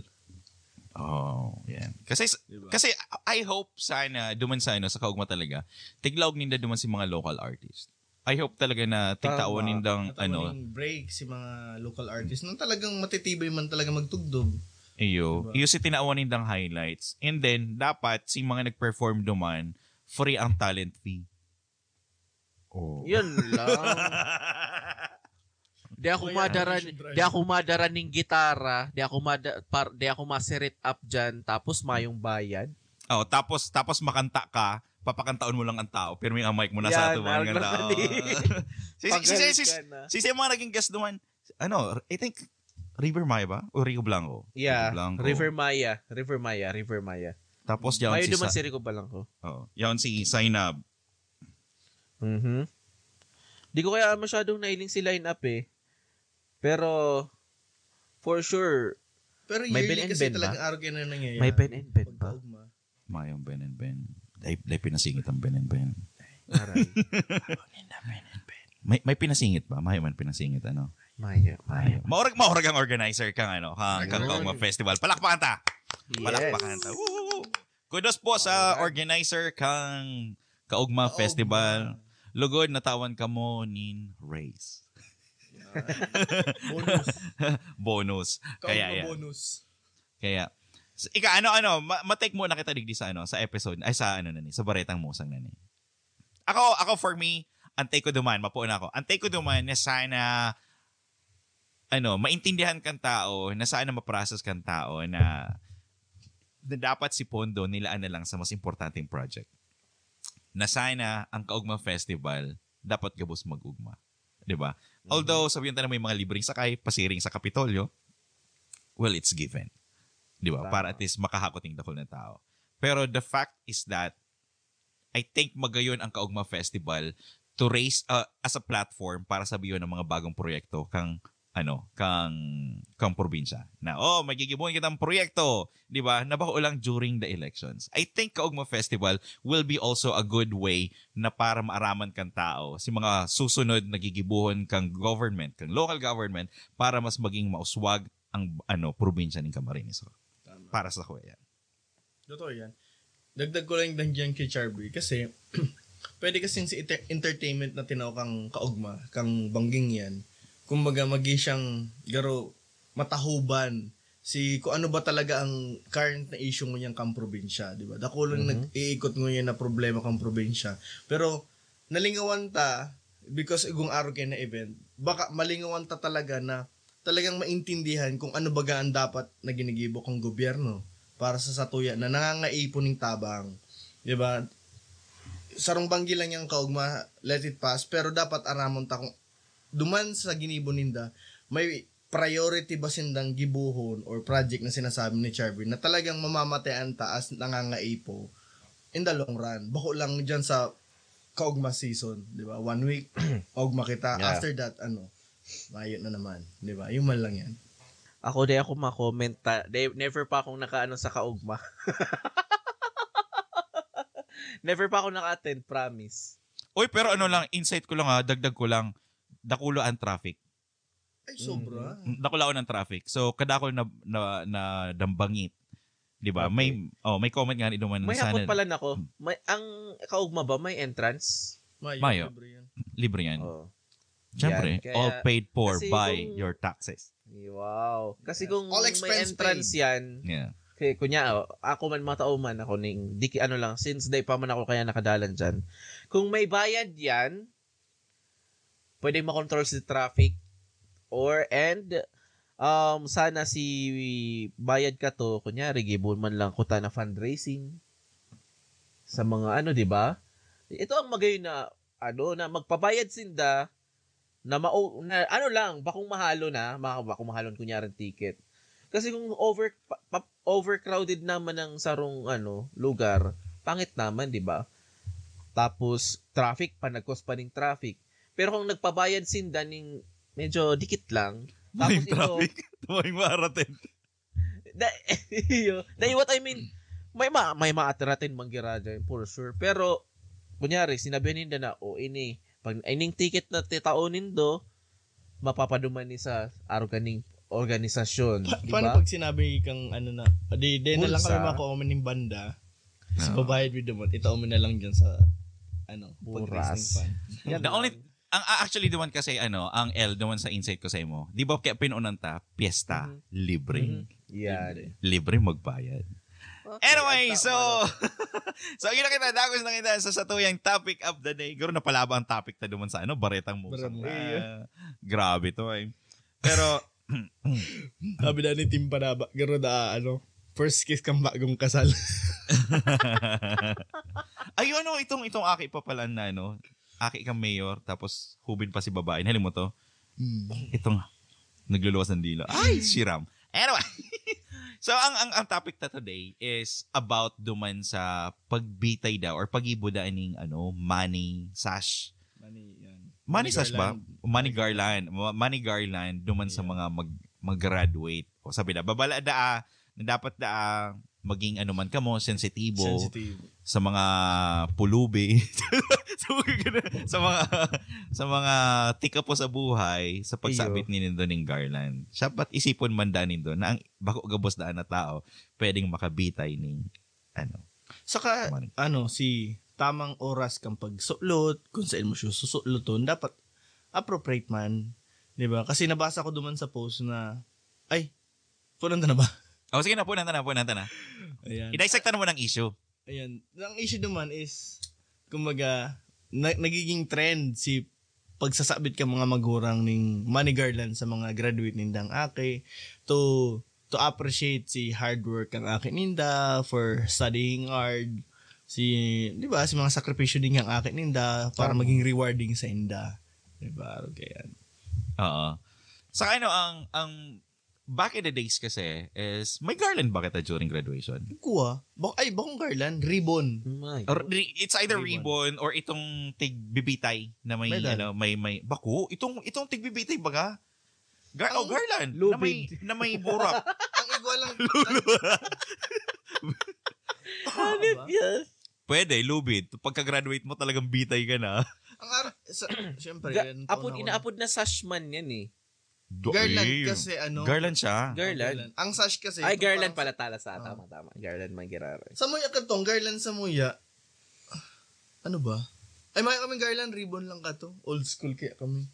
Oh, yan. Kasi, diba? Kasi I hope sana, duman sa ano, sa kaugma talaga, tiglaog ninda duman si mga local artist. I hope talaga na tigtawan nindang ano. Break si mga local artists nang talagang matitibay man talaga magtugdog. Iyo. Diba? Iyo si tinawan nindang highlights. And then, dapat si mga nag-perform duman, free ang talent fee. Oh. Yun lang. Di ako madara, di ako madara ning gitara, di ako mada, par, di ako masirit up diyan, tapos mayong bayad. Oh, tapos tapos makanta ka, papakantaon mo lang ang tao, pero may mic mo na sa ato mga tao. Si si si si mga naging guest naman. Ano, I think River Maya ba? O Rio Blanco? Yeah, Rio Blanco. River Maya, River Maya, River Maya. Tapos yaon si Mayo duman si Rio Blanco. Oh, yaon si Zainab. Mhm. Di ko kaya masyadong nahiling si line up eh. Pero for sure, Pero may yearly Ben and kasi Ben talagang ba? Araw na nangyayari. May Ben and Ben ba? Pagkaugma. Mayong Ben and Ben. Dahil, dahil pinasingit ang Ben and Ben. Aray. May, may pinasingit ba? Mayo man pinasingit, ano? Maya. Mayo. Maurag, maurag ang organizer kang, ano, kang, kang Ayun. Kaugma Festival. Palakpakan ta! Palakpakan ta. Woo! Kudos po sa organizer kang Kaugma Festival. Lugod natawan kamo nin raise. Bonus. Bonus. Kaya Kaugma yan. Bonus. Kaya, s- ika, ano, ano, ma- matake mo na kita digdi sa, ano, sa episode, ay, sa, ano na ni, sa Baretang Musang na ni. Ako, ako, for me, ang take ko duman, mapuon ako. Ang take ko duman na sana, ano, maintindihan kang tao, na sana ma-process kang tao na, na dapat si pondo nilaan na lang sa mas importanteng project. Na sana ang Kaugma Festival dapat gabos mag-ugma. 'Di ba? Although, sabihin tayo na may mga libreng sakay, pasiring sa Kapitolyo, well, it's given. 'Di ba? Tama. Para at least makahakot yung dakul na tao. Pero the fact is that, I think magayon ang Kaugma Festival to raise uh, as a platform para sabihin ng mga bagong proyekto kang ano, kang kang probinsya. Na, oh, magigibuhon kitang proyekto, 'di ba? Na bako lang during the elections. I think Kaugma Festival will be also a good way na para maaraman kang tao si mga susunod na gigibuhon kang government, kang local government, para mas maging mauswag ang ano, probinsya ning Camarines Sur. Tama. Para sa kuya yan. Totoo yan. Dagdag ko lang din dyan kay Charby kasi pwede kasing si enter- entertainment na tinao kang Kaugma, kang bangging yan. Kumbaga, magi siyang garo matahuban si kung ano ba talaga ang current na issue ngunyan kang probinsya, di ba? Dakulang nag-iikot ngunyan na problema kang probinsya. Pero nalingawan ta, because igong araw kayo na event, baka malingawan ta talaga na talagang maintindihan kung ano baga ang dapat na ginigibo kang gobyerno para sa satuya na nangangaipon ning tabang. Di ba? Sarong banggi lang yang Kaugma, let it pass, pero dapat aramon ta kung duman sa ginibo ninda, may priority ba sindang gibuhon or project na sinasabi ni Charvin na talagang mamamatean ta as nangangaipo in the long run. Bako lang dyan sa Kaugma season, di ba? One week, Kaugma kita. Yeah. After that, ano, mayo na naman, di ba? Yung man lang yan. Ako, di ako ma-comment. Ta, di, never pa akong nakaano sa Kaugma. Never pa ako naka-attend, promise. Uy, pero ano lang, insight ko lang ha, dagdag ko lang, dakulo ang traffic. Ay, sobra. Dakulaon ang traffic. So, kadakol na, na, na dambangit. Di ba? Okay. May, oh, may comment nga ni Duman May sana. Hapon pala nako. May, ang Kaugma ba, may entrance? Mayo, Mayo. libre yan. Libre yan. Oh. Siyempre, Yan, kaya- all paid for Kasi by kung- your taxes. Wow. Kasi Yes. kung All may expense entrance paid. yan, Yeah. kaya kunya, oh, ako man matao man, ako ning, di ki, ano lang, since day pa man ako kaya nakadalan dyan. Kung may bayad yan, pwedeng makontrol si traffic. Or, and, um, sana si bayad ka to, kunyari, gibon man lang kuta na fundraising sa mga ano, di ba? Ito ang magayon na, ano, na magpabayad sinda na, mao, na ano lang, bakong mahalo na, ma, bakong mahalon kunyari ang ticket. Kasi kung over, pa, pa, overcrowded naman ang sarong ano, lugar, pangit naman, di ba? Tapos, traffic pa, nagkos pa ning traffic. Pero kung nagpabayad sinda ning medyo dikit lang, tapos Maraming ito, traffic. Tumayong marated. da, iyo, da, what I mean, may ma, may maatiratin manggiraja yun, for sure. Pero, kunyari, sinabihan ninda na, o ini, pag ining ticket na titao nindo, mapapaduman ni sa arog kaning organisasyon, Pa- di paano ba? Pag sinabi kang ano na, di, di na lang kami Bulsa. makuha mo ning banda. Kasi Ah. babayad with the month. Itao mo na lang dyan sa, ano, Buras. fundraising fund. Yan The lang. only, ang actually duman kasi ano, ang L duman sa insight ko sa imo. Di ba kaya pinuunan ta, piyesta, Mhm. libre. Mhm. Yan. Libre. Libre magbayad. Anyway, so, so, yun na kita, dagos na kita sa satuyang topic of the day. Garo napalaba ang topic ta duman sa, ano, baretang mo. Baretang mo. Ah, grabe to, eh. Pero, Sabi na ni Tim Panaba, garo da, ano, first kiss kang bagong kasal. Ay, ano, itong, itong aki pa pala na, ano, aki kang mayor, tapos hubin pa si babae. Nahali mo to? Hmm. Itong nagluluwas ng dila. Ay, siram. Anyway. So, ang, ang, ang topic ta today is about duman sa pagbitay daw or pag-ibo da ning, ano, money sash. Money, yan. Money sash ba? Garland. Money garland. Ma- Money garland duman sa Yeah. mga mag, mag-graduate. O sabi na, babala da, ah, na dapat da, ah, maging ano man kamo, sensitibo Sensitive. sa mga pulubi. So, ganun, sa mga sa mga tika po sa buhay sa pagsabit ni nindo ning garland. Dapat isipon man da nindo na ang bako gabos daan na tao pwedeng makabitay ning ano. Saka, Money. Ano, si tamang oras kang pagsulot, kung saan mo siya susuloton, dapat appropriate man. Di ba? Kasi nabasa ko duman sa post na, ay, punanta na ba? Oh, sige na, punanta na, punanta na. Ayan. I-dissect na mo ng issue. Ayan. Ang issue naman is, kumbaga, na, nagiging trend si pagsasabit ka mga magurang ning money garland sa mga graduate nindang aki to to appreciate si hard work ang aki ninda for studying hard, si, di ba, si mga sakripisyo din ang aki ninda para Tama. Maging rewarding sa inda. Di ba? Okay, yan. Oo. Sa ano, ang ang back in the days kasi is may garland ba kita during graduation? Kuha. Bak- ay, bakong garland? Ribbon. My Or God. ri- it's either Ribbon. Ribbon or itong tigbibitay na may Medal. Ano, may may bako, itong itong tigbibitay baga. Gar- oh, Ang garland. Lubid. Na may na may burak. Ang igwa lang. Ano yan? Pwede, lubid. Pagka-graduate mo talagang bitay ka na. Ang ar- sa, siyempre, Ga- yan, apod, taon ako inaapod na sash man yan eh. Do- Garland eh, kasi ano. Garland siya. Garland. Ang sash kasi. Ay, itong garland parang- pala tala sa Ah. Tama, tama. Garland man giraray. Sa muya ka tong, garland sa muya. Ano ba? Ay, maya kami garland, ribbon lang ka to. Old school kaya kami.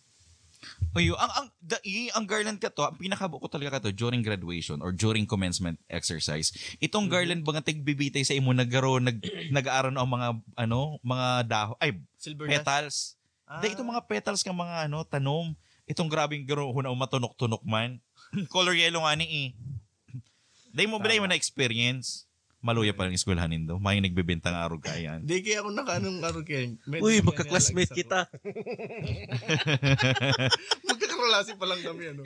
Uy, ang ang the, eh, ang garland ka to, ang pinakabo ko talaga ka to during graduation or during commencement exercise. Itong Mhm. Garland ba nga tigbibitay sa imo nagaro nag nag-aaron ang mga ano, mga dahon ay Silver dust. Petals. Ah. Dahil itong mga petals ng mga ano, tanom, itong grabing garo huna matunok-tunok man. Color yellow nga ni eh. Dahil mo ba Tama. Mo na experience? Maluya pa lang eskwelahan nindo. May nagbebenta ng arog kaya. Di kaya ako nakaanong arog kaya. May Uy, may magka-classmate nalagsak kita. Magkakarolasi pa lang kami, ano.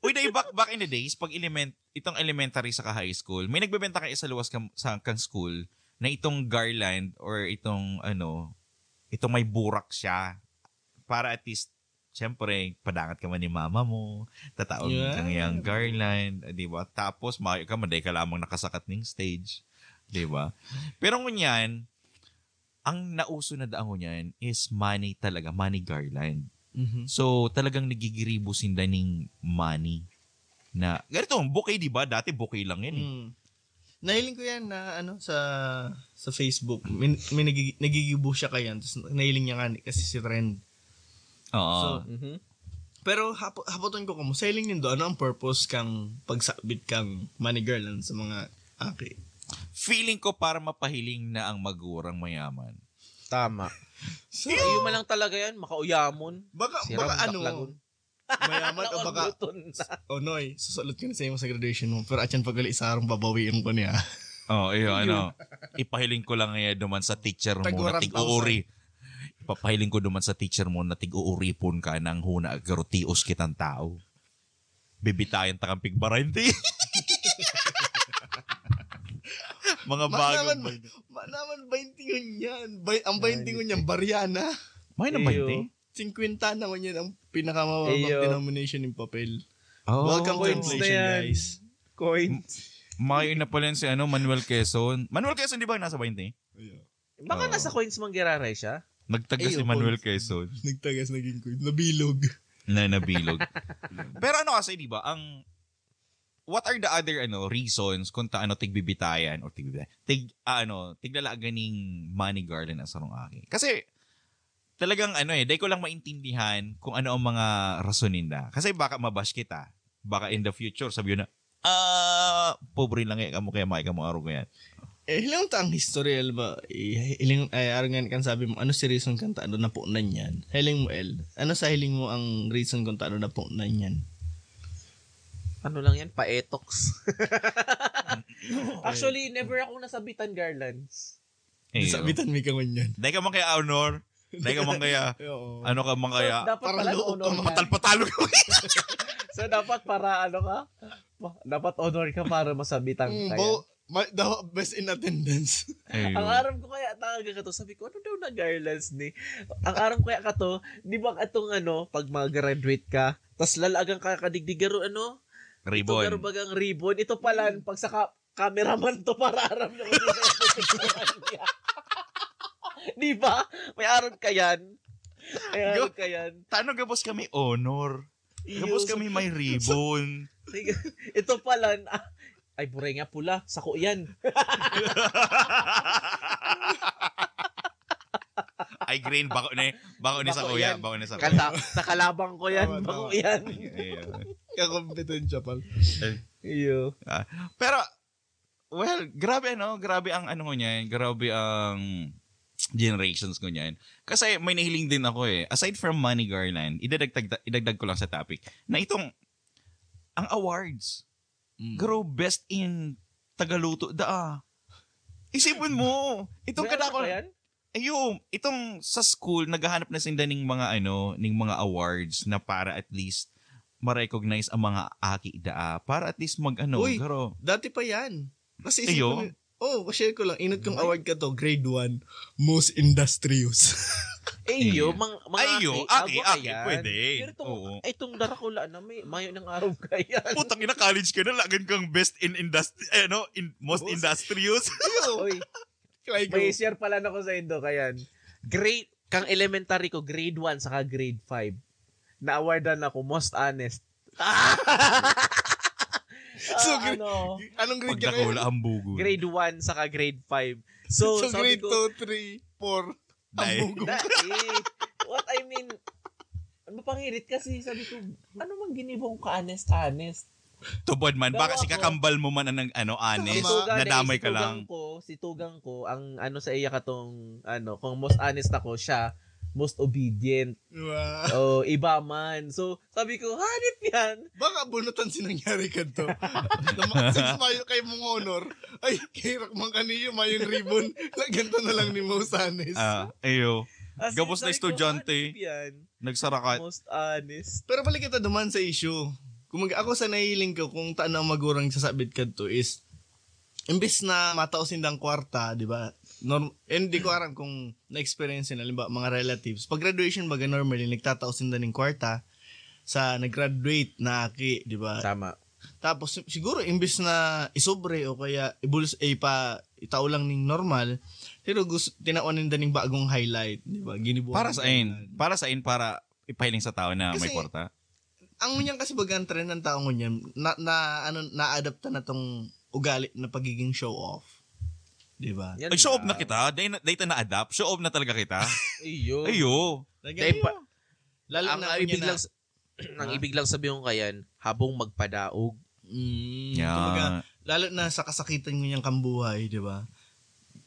Uy, dahil back, back in the days, pag element, itong elementary sa high school, may nagbebenta kayo sa luwas kang, sa kang school na itong garland or itong ano, itong may burak siya para at least, siyempre, padangat ka man ni mama mo, tataon Yeah. kang iyang garland, di ba? Tapos, mayo ka, manday ka lamang nakasakat ning stage, di ba? Pero ngunyan, ang nauso na daan ngunyan is money talaga, money garland. Mhm. So, talagang nagigiribo sinda ning money. Na, ganito, bouquet, di ba? Dati bouquet lang yan eh. Mm. Nahiling ko yan na ano sa sa Facebook. May, may nagigi- nagigibo siya kaya. Tapos nahiling niya nga ni- kasi si trend. Oo. So, Mhm. Pero hapo, hapoton ko kamo, sa hiling nindo, ano ang purpose kang pagsabit kang money garland sa mga aki? Feeling ko para mapahiling na ang magurang mayaman. Tama. So, Iyo man lang talaga yan, makauyamon. Baka, Sira baka ang ano, daklagon. Mayaman o baka, Luton na. O Noy, susulot ko na sa imo sa graduation mo. Pero atyan pag-uli sa harong babawiin ko niya. Oh, iyo, ano. Ipahiling ko lang ngayon duman sa teacher mo Tag na one thousand. Tig-uuri. Ipapahiling ko duman sa teacher mo na tig-uuripon ka nang huna garo tios kitang tao. Bibitayan ta kang pigbarente. Mga Manaman, bagong manaman baynte ngunyan. Bay, ang baynte ngunyan, barya na. May na Iyo. baynte? Singkwenta na ngunyan ang pinakamababang Iyo. denomination ng papel. Oh. Welcome to Coins na inflation, yan. Guys. Coins. Mayo na pala yan si ano, Manuel Quezon. Manuel Quezon, di ba nasa baynte? Iyo. Baka Oo. nasa coins manggiraray siya? Nagtagas Iyo, si Manuel coins. Quezon. Nagtagas, naging coins. Nabilog. Na nabilog. Pero ano kasi, di ba, ang, what are the other, ano, reasons kung ta, ano, tigbibitayan or tigbibitayan, tig, ah, ano, tiglalagan ning money garland ang sarong aki? Kasi, talagang, ano eh, dahil ko lang maintindihan kung ano ang mga rason ninda. Kasi baka mabash kita. Baka in the future, sabi na, Ah, pobre lang eh, kamo kaya may kamo arog yan. Eh, hiling ta ang history, El, ba? Eh, hiling, ay, arangan kan sabi mo, ano si reason kan tano na po na yan? Hiling mo, El. Ano sa hiling mo ang reason kung tano na po na yan? Ano lang yan? Paetoks. Actually, never akong nasabitan garlands. Eh, Sabitan mi ka ngunyan. Dahil ka man kaya honor, dahil ka man kaya, Oo. ano ka man kaya, So, dapat Para pala loob honor ka ka. Patalpatalo ka. So, dapat para ano ka? Pa- Dapat honor ka para masabitan Mm, ka. bo, ma, daw best in attendance. Ayun. Ang aram ko kaya talaga ka to, sabi ko, ano daw na garlands ni? Ang aram ko kaya ka to, di ba itong ano, pag mag-graduate ka, tas lalagang ka kadigdigaro, ano? Ito Ribbon. garo bagang ribbon. Ito pala, pag sa ka- cameraman to, para aram na kung sino yung picturean niya. Di ba? May aram ka yan. May aram Go. ka yan. Tano gabos kami honor. Iyo, Gabos so- kami may ribbon. Ito pala, ah, ay, buray nga pula. Sako yan. Ay, green. Bako ni, bako ni sa Bako kuya. yan. Bako ni sa kuya. Kala, sa kalabang ko yan. Tama, Bako tama. yan. Ayun. Kakompetensya pala. Iyo. Pero, well, grabe ano, grabe ang ano ko niyan, grabe ang generations ko niyan. Kasi may nahiling din ako eh. Aside from money garland, idadagdag, idagdag ko lang sa topic, na itong, ang awards, Mm. Garo, best in tagaluto daa. Isipon mo, itong Meron kadako pa yan? Ayo, itong sa school, naghahanap na sinda ning mga ano, ning mga awards na para at least ma-recognize ang mga aki daa. Para at least mag ano, Uy, garo. Dati pa yan. Kasi Iyo? isipon mo, oh, share ko lang. Inot kong Ay. Award ka to, grade one, most industrious. Eh, iyo, Iyo. mga, mga Ay, iyo, aki, aki, ago aki, yan. pwede. Pero itong, Oo. Ay, itong Dracula na may, mayo ng araw ka yan. Putang ina, college ka na, lagan kang best in industry, eh, no? In, most Most- industrious. Iyo. Oy, Like, may share pala na ko sa Indo, kayan. Grade, kang elementary ko, grade one saka grade five. Na-awardan ako, most honest. So, Ah, gr- ano, anong grade Pag ka ngayon? Dakula ang bugo. Grade one saka grade five. So, So, sabi grade ko, two, three, four. Dai. Ang bugo. Dai. What I mean, mapangirit kasi, sabi ko, ano mang ginibo ko ka-honest-honest? Tubod man, Daw baka si ako. kakambal mo man ang ano, honest, Tama. Tugang, nadamay ka tugang lang. Ko, si tugang ko, ang ano sa iya katong, ano, kung most honest ako, siya, most obedient. Wow. Oh, iba man. So, sabi ko, hanip yan. Baka bunutan si nangyari ka to. Nama- Since mayo kay mong honor, ay, kay Rakmang kaniyo, mayong ribbon. Lagan to na lang ni Mosanes. Ah, ayo. As in, Gabos na sabi ko, estudyante. "Hanip yan." Nagsarakat. Most honest. Pero balik kita duman sa issue. Kung mag- ako sa nahiling ko, kung taan ang magurang sasabit kadto is, imbis na matao sindang kwarta, di ba? Norm- hindi ko aram kung na-experience nila, halimbawa, mga relatives. Pag graduation, baga normally, nagtatao sinda ning kwarta sa nag-graduate na aki, di ba? Tama. Tapos, si- siguro, imbis na isobre o kaya ibuls, eh, pa, itao lang ning normal, pero gusto, tinawan ninda ning bagong highlight, di ba? Ginibuhan Para ng sa in, highlight. Para sa in, para ipahiling sa tao na may Kasi, kwarta. Ang ngunyan kasi baga ang trend ng tao ngunyan, na, na, ano, naadapta na tong ugali na pagiging show off. Di ba? Yan Ay, show off na lang. kita. Dahil na, dahil na-adapt. Show off na talaga kita. Iyo. Ayo. Lagi- Dahil pa, lalo ang na ibig ngunyan lang, na, s- ang Ha? ibig lang sabihin ko kayan, habong magpadaog. Mm, Yeah. Kumbaga, lalo na sa kasakitan ngunyan kang buhay, di ba?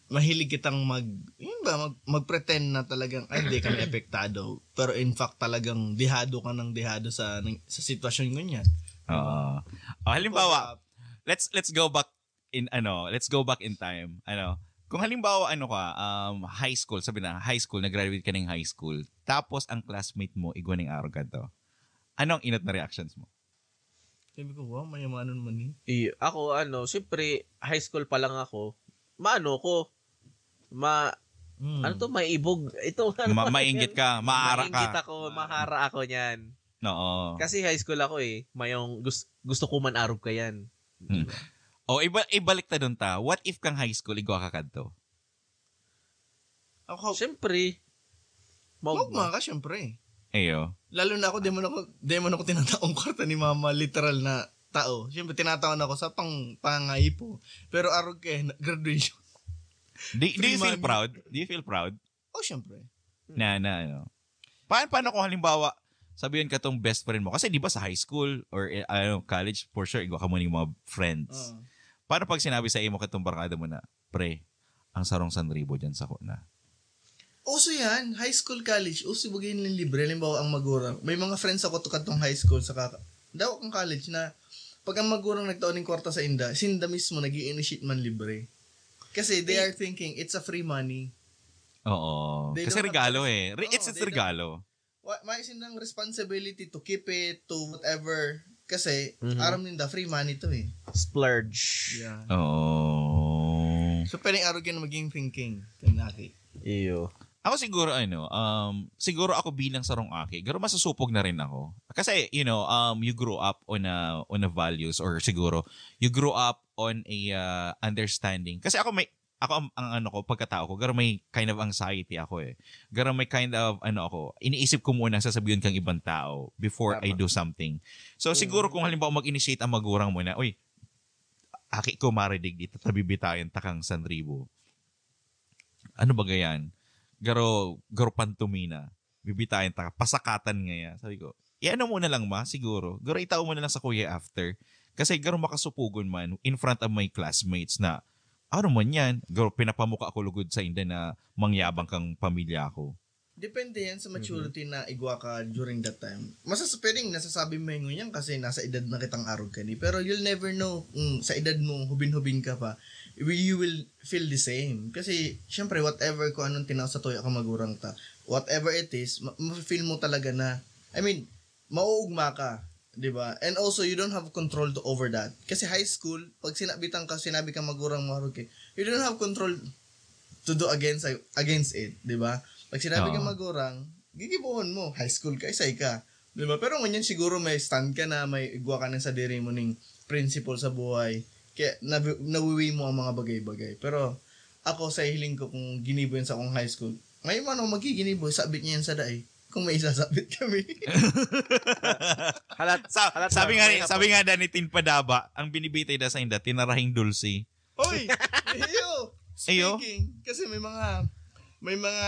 Mahilig kitang mag, yun ba, mag, mag-pretend na talagang, ay, hindi kami apektado. Pero in fact, talagang dehado ka ng dehado sa, sa sitwasyon ngunyan. Oo. O, halimbawa, let's let's go back in ano, let's go back in time. Ano, kung halimbawa ano ka, um, high school, sabi na, high school, nag-graduate ka ng high school. Tapos ang classmate mo, igwa ning arog kadto. Ano ang inot na reactions mo? Sabi ko, wow, mayamanon man eh. I, ako, ano, siyempre, high school pa lang ako, maano ko, ma, Mm. ano to, maibog. Ito, ano, Ma- mainggit ka, maara mainggit ka. Ako, mahara ako niyan. Oo. Kasi high school ako eh, mayong gus- gusto ko man arog ka yan. Hmm. O, iba, ibalik ta dun ta. What if kang high school, igwa ka kadto? Ako, Siyempre, maugma maugma. Ka, siyempre. Ayo. Lalo na ako, di mo ako, di mo ako tinataong kwarta ni mama, literal na tao. Siyempre, tinataon ako sa pang, pangaipo. Pero arog ka eh, na- graduation. Do, do you Free feel money. Proud? Do you feel proud? Oh, siyempre. Na, na, ano? Paano, paano kung halimbawa, sabihin ka tong best friend mo. Kasi di ba sa high school or eh, ano, college, for sure, igwa ka mo ning mga friends. Oo. Paano pag sinabi sa imo katong barkada mo na, "Pre, ang sarong sanribo dyan sa ko na." Uso yan. High school, college, uso bagay yung libre. Halimbawa, ang magurang. May mga friends ako to katong high school, saka daw akong college na pag ang magurang nagtao ng kwarta sa inda, sinda mismo nag initiate man libre. Kasi they are thinking, it's a free money. Oo. They Kasi don't have regalo to- eh. Re- Oo, it's it's they don't- regalo. Wa, may sindang responsibility to keep it, to whatever. Kasi, Mhm. aram ninda, free money to eh. Splurge. Yeah. Oo. So, pwedeng arog yan maging thinking. Kanaki. Iyo. Ako siguro ano, um, siguro ako bilang sarong aki, garo masusupog na rin ako. Kasi, you know, um, you grew up on a on a values or siguro you grew up on a uh, understanding. Kasi ako may ako ang, ang ano ko pagkatao ko, garo may kind of anxiety ako eh. Garo may kind of ano ako, iniisip ko muna ang sasabihin kang ibang tao before I Tama. do something. So siguro kung halimbawa mag-initiate ang magurang mo na, "Uy, aki ko maridig dito, tabibitayan takang sanribo." Ano ba gayan? Garo, garo pantomina. Bibitayan taka, pasakatan ngaya. Sabi ko, "Iano mo na lang ma, siguro. Garo itao mo na lang sa kuya after." Kasi garo makasupugon man in front of my classmates na, "Ano man yan?" Garo pinapamuka ako lugod sa inda na mangyabang kang pamilya ko. Depende yan sa maturity na igwa ka during that time. Masas pwedeng nasasabi mo yung yan kasi nasa edad na kitang arog ka ni. Pero you'll never know kung sa edad mo, hubin-hubin ka pa, you will feel the same. Kasi, syempre, whatever kung anong tinaw sa tuya ka magurang ta, whatever it is, ma- ma-feel mo talaga na, I mean, mauugma ka, di ba? And also, you don't have control to over that. Kasi high school, pag sinabitan ka, sinabi ka magurang marog ka, you don't have control to do against against it, di ba? Pag sinabi ka Oo. magurang, gigibohon mo, high school ka, isay ka. Di ba? Pero ngunyan siguro may stand ka na, may igwa ka na sa diri mo ning principle sa buhay. Kaya nawi- nawiwi mo ang mga bagay-bagay. Pero ako sa hiling ko kung ginibo yan sa akong high school, ngayon man ako magiginibo, sabit niya yan sa dae. Kung may isasabit kami. Halat, Sa, halat sabi lang, nga may ni, sabi nga da ni Tin Padaba, ang binibitay da sa inda, tinarahing dulce. Oy! Iyo! Iyo? Speaking, kasi may mga may mga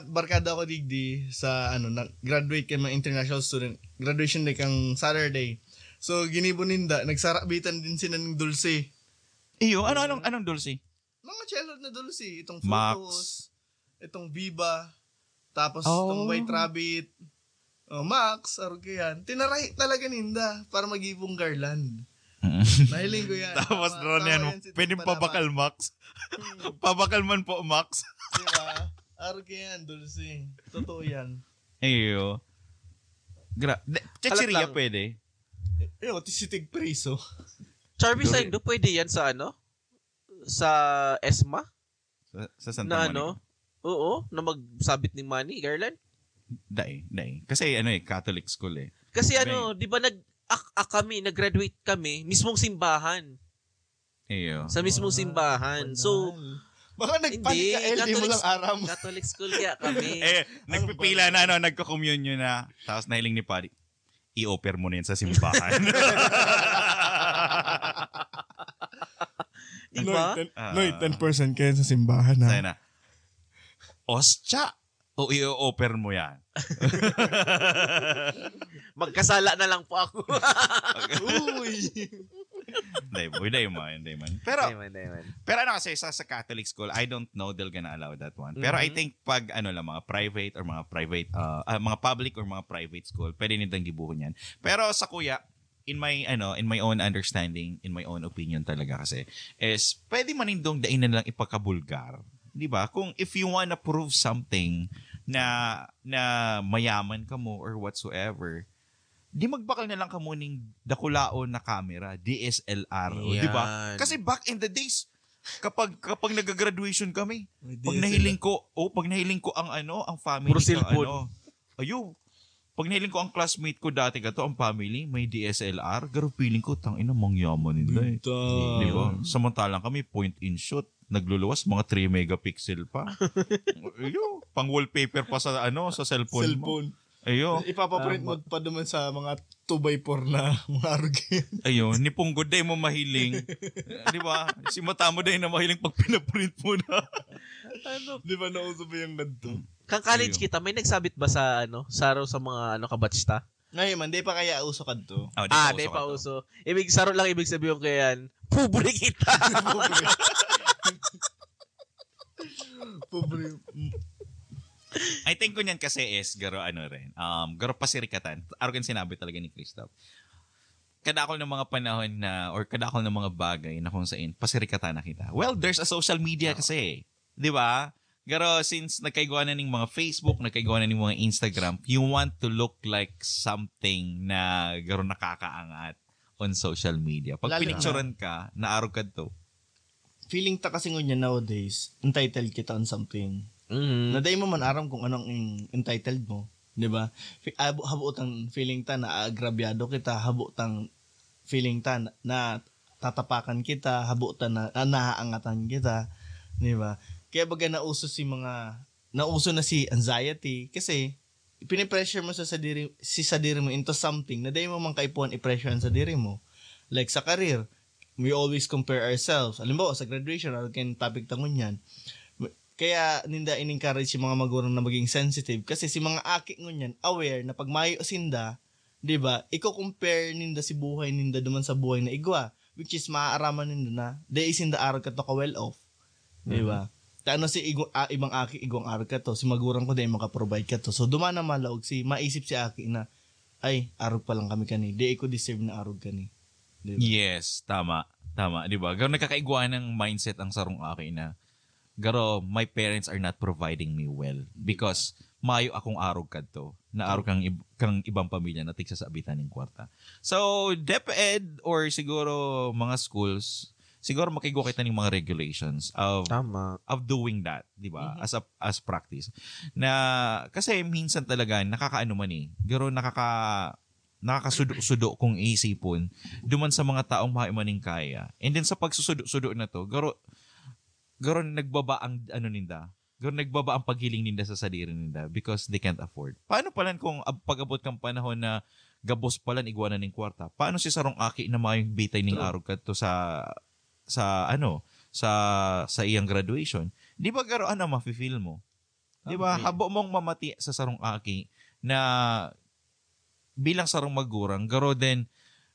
barkada ako digdi sa ano, na graduate kay mga international student. Graduation day kang Saturday. So ginibo ninda, nagsarabitan din sila ng dulce. Iyo, ano anong anong dulce? Mga childhood na dulce, itong Max. Frutos, itong Viva, tapos Oh. itong White Rabbit. Oh, Max, arog yan. Tinarahi talaga ninda para magibong garland. Mm. Nahiling ko yan. Tapos Tama- drone tama yan, yan si pwedeng Tito Palabas. Pabakal Max. Hmm, Pabakal man po Max. Diba? Arog yan, dulce. Totoo yan. Iyo. Gra- de- chichirya lang. Pwede. Eh, oh, tisitig preso. Charmy Duri. Saindo, pwede yan sa ano? Sa ESMA? Sa, sa Santa Na Monica. Ano? Oo, na magsabit ng money, garland. Dai, dai. Kasi ano eh, Catholic school eh. Kasi ano, di ba nag ak, ak kami, nag-graduate kami, mismong simbahan. Iyo. Sa mismong simbahan. So, Baka nagpali ka, L D mo lang aram. Catholic school kaya kami. Eh, nagpipila na, no? Nagko-communion na. Tapos nahiling ni Padi, "I-offer mo na yan sa simbahan." Di ba? Noy, ten, Ah. Noy, ten percent kayo sa simbahan, ha? Sana. Ostya! O i-offer mo yan. Magkasala na lang po ako. Uy! Hindi, hindi man, hindi man. Pero, Diamond, diamond. pero ano kasi, sa, sa Catholic school, I don't know they're gonna allow that one. Pero I Mhm. think pag ano lang, mga private or mga private, uh, ah, mga public or mga private school, pwede nindang gibuhon yan. Pero sa kuya, in my ano, in my own understanding, in my own opinion talaga kasi, is pwede man nindong dainan lang ipakabulgar. 'Di ba? Kung if you wanna prove something na na mayaman ka mo or whatsoever, di magbakal na lang kamo ning dakulaon na camera, D S L R, o, 'di ba? Yan. Kasi back in the days, kapag kapag nag-graduation kami, May pag D S L R. nahiling ko, oh, pag nahiling ko ang ano, ang family Puro ko, cellphone. Ano, ayo, pag nahiling ko ang classmate ko dati kato, ang family, may D S L R, garo feeling ko, "Tang ina, mangyaman nila eh." Bintang. Di ba? Samantalang kami, point and shoot, nagluluwas, mga three megapixel pa. Ayo, pang wallpaper pa sa ano, sa cellphone, mo. Cellphone. Ayo. Ipapaprint mo pa naman sa mga two by four na mga arugin. Ayo, ni punggod day mo mahiling. Di ba? Si mata mo day na mahiling pag pinaprint mo na. Ano? Di ba nauso ba yung ganito? Kang college Ayun. kita, may nagsabit ba sa ano, saro sa mga ano, kabatch ta? Ngayon man, di pa kaya uso kadto. Oh, di Ah, pa di uso pa kadto. Uso. Ibig saro lang ibig sabihin ko yan. Pobre kita. Pobre. I think ko niyan kasi is, garo ano rin, um, garo pasirikatan. Arog ang sinabi talaga ni Christoph. Kadakol ng mga panahon na, or kadakol ng mga bagay na kung saan, pasirikatan na kita. Well, there's a social media kasi, di ba? Garo, since nagkaigwa na ning mga Facebook, nagkaigwa na ning mga Instagram, you want to look like something na garo nakakaangat on social media. Pag Lalo na- pinicturan ka, naarog ka to. Feeling ta kasi ngunyan nowadays, entitled kita on something. Mhm. Na dai mo man aram kung anong in- entitled mo, di ba? Fi- abo- Habo tang feeling ta na agrabyado kita, habo tang feeling ta na, na tatapakan kita, habo ta na, na nahaangatan kita, di ba? Kaya baga nauso si mga, nauso na si anxiety kasi pinipressure mo sa sadiri, si sadiri mo into something na dai mo man kaipuhan i-pressure ang sadiri mo. Like sa career, we always compare ourselves. Halimbawa, sa graduation, ano kayong topic ta ngunyan? Kaya ninda in-encourage si mga magurang na maging sensitive kasi si mga aki ngunyan aware na pag mayo sinda, di ba, iko-compare ninda si buhay ninda duman sa buhay na igwa, which is maaaraman ninda na dai sinda arog kato ka well off. Di ba? Ta ano si igu, ah, ibang aki, igwang arog kato, si magurang ko dai maka-provide kato. So, duman na malaog si, maisip si aki na, "Ay, arog pa lang kami kani. Di ko deserve na arog kani." Di ba? Yes, tama. Tama, di ba? Garo nagkakaigwa ng mindset ang sarong aki na, garo, my parents are not providing me well because mayo akong arog kadto na arog kang, ib- kang ibang pamilya na tigsasabitan ning kwarta. So, DepEd or siguro mga schools, siguro makigwa kita ning mga regulations of Tama. of doing that, di ba? As a as practice. Na kasi minsan talaga nakakaano man eh. Garo nakaka nakakasudo-sudo kung iisipon duman sa mga taong mayo maning kaya. And then sa pagsusudo-sudo na to, garo garo nagbaba ang ano ninda. Garo nagbaba ang paghiling ninda sa sadiri ninda because they can't afford. Paano palan kung ab- pag-abot kang panahon na gabos palan igwa na ning kwarta? Paano si sarong aki na mayong bitay ning True. Arog kadto sa sa ano, sa sa iyang graduation? Di ba garo ano mafe-feel mo? Di ba? Tama. Habo mong mamati sa sarong aki na bilang sarong magurang, garo din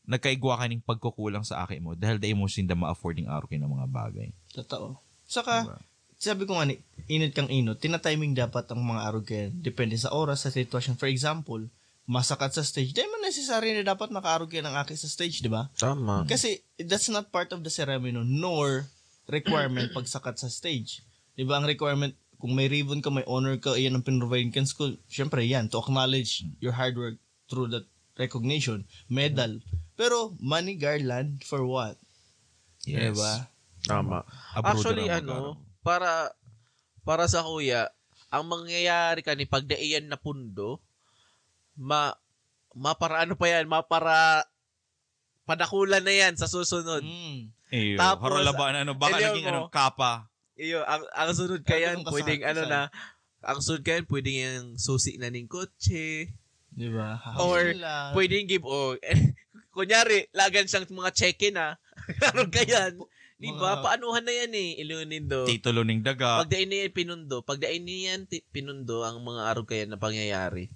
nagkaigwa ka ning pagkukulang sa aki mo dahil dai mo sinda ma-afford ning arog kaining mga bagay. Totoo. Saka, Diba? sabi ko nga ni, inot kang inot, tinatiming dapat ang mga arog kaya. Depende sa oras, sa sitwasyon. For example, masakat sa stage, di man necessary na dapat makaarog kaya ng aki sa stage, di ba? Tama. Kasi that's not part of the ceremony nor requirement pagsakat sa stage. Di ba ang requirement, kung may ribbon ka, may honor ka, iyan ang pinrovide kan school, syempre yan, to acknowledge your hard work through that recognition, medal. Pero money garland for what? Di ba? Tama. Abroad Actually, na ano, mag-aro. para para sa kuya, ang mangyayari kani pagdaiyan na pundo, ma maparaano pa yan, mapara padakulan na yan sa susunod. Mm. Iyo, Tapos, harulaban ano, baka Elior naging mo. Ano, kapa. Iyo, ang, ang sunod Kaya kayan, ganun ka sa pwedeng ano isa. Na, ang sunod kayan, pwedeng yung susi na ning kotse. Di ba? Or, Sila. Pwedeng give, oh. Kunyari, lagan siyang mga cheque na. Ano kayan? Di ba? Mga- Paanuhan na yan eh, Ilonin do. Titulo ning daga. Pagdain na yan, pinundo. Pagdain na yan, ti- pinundo ang mga arog kayan na pangyayari.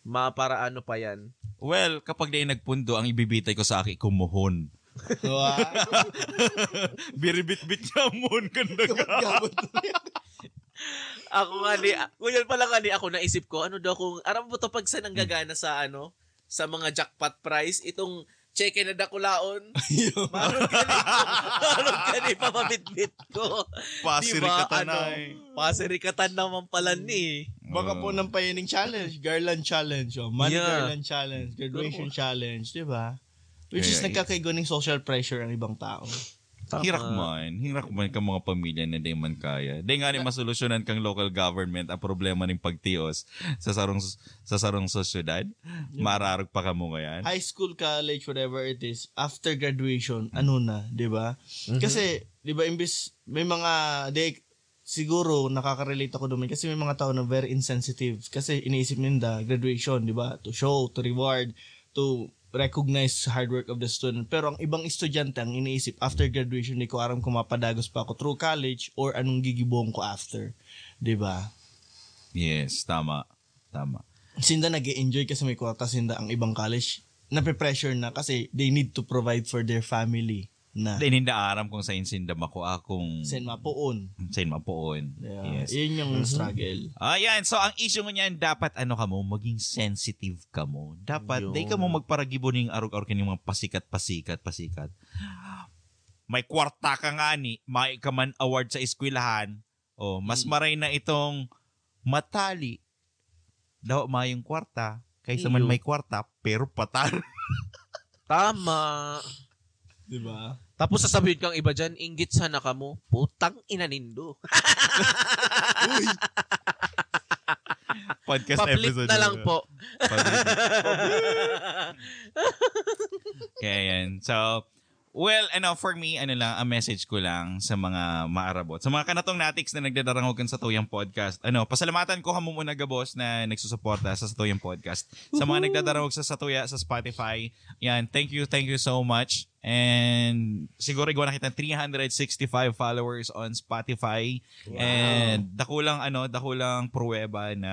Maparaano pa yan. Well, kapag dai nagpundo, ang ibibitay ko sa aki, kumuhon. Wow. Biribitbit niya ang muhon kan daga. Gabot. Ako nga di, ngunyan pala nga di ako naisip ko, ano daw kung, aram mo to pag sa nanggagana sa ano, sa mga jackpot prize, itong cheque na dakulaon, marong gani, marong gani pamabitbit ko. Pasirikatan Diba, na ano, eh. Pasirikatan naman pala ni. Baka po Oo. Ng payining challenge, garland challenge, oh, money Yeah. garland challenge, graduation challenge, di ba? Which is Kaya, nagkakaigo ng social pressure ang ibang tao. Tama. Hirak man, hirak man ka mga pamilya na di man kaya. Di nga ni masolusyonan kang local government ang problema ning pagtios sa sarong sa sarong sosyedad. Mararog pa kamo ngayon. High school, college, whatever it is, after graduation, ano na, di ba? Kasi, di ba, imbis, may mga, di, siguro, nakaka-relate ako doon kasi may mga tao na very insensitive kasi iniisip ninda, graduation, di ba? To show, to reward, to recognize hard work of the student. Pero ang ibang estudyante, ang iniisip, after graduation, di ko aram kung mapadagos pa ako through college or anong gigibohon ko after. Di ba? Yes, tama. Tama. sinda nag-e-enjoy kasi may kwarta sinda, ang ibang college nape-pressure na kasi they need to provide for their family na. Dahil hindi aram kung saan sinda makua, kung Sen mapoon. Saan mapoon. Yeah, Yes. Yun yung struggle. Ayan, so ang issue ngunyan, dapat ano kamo, maging sensitive kamo. Dapat, Yun. Di kamo magparagibo ning arog-arog kaning mga pasikat-pasikat, pasikat. May kwarta ka nga ni, may ka man award sa eskwelahan. Oh, mas Hmm. maray na itong matali. Daw mayong kwarta, kaysa man Iyo. May kwarta, pero patal. Tama. Di ba? Tapos sasabihin kang iba dyan, inggit sana kamo, putang ina nindo. Uy! Podcast Public episode na lang po. Public. Kaya yan. So, well, ano, for me, ano lang, ang message ko lang sa mga maarabot. Sa mga kanatong natiks na nagdadarangog kan satuyang podcast. Ano, pasalamatan ko kamo muna gabos na nagsusuporta sa satuyang podcast. Sa mga nagdadarangog sa satuya sa Spotify, yan, thank you, thank you so much. And siguro igwa na kita three hundred sixty-five followers on Spotify. And dakulang ano, dakulang pruweba na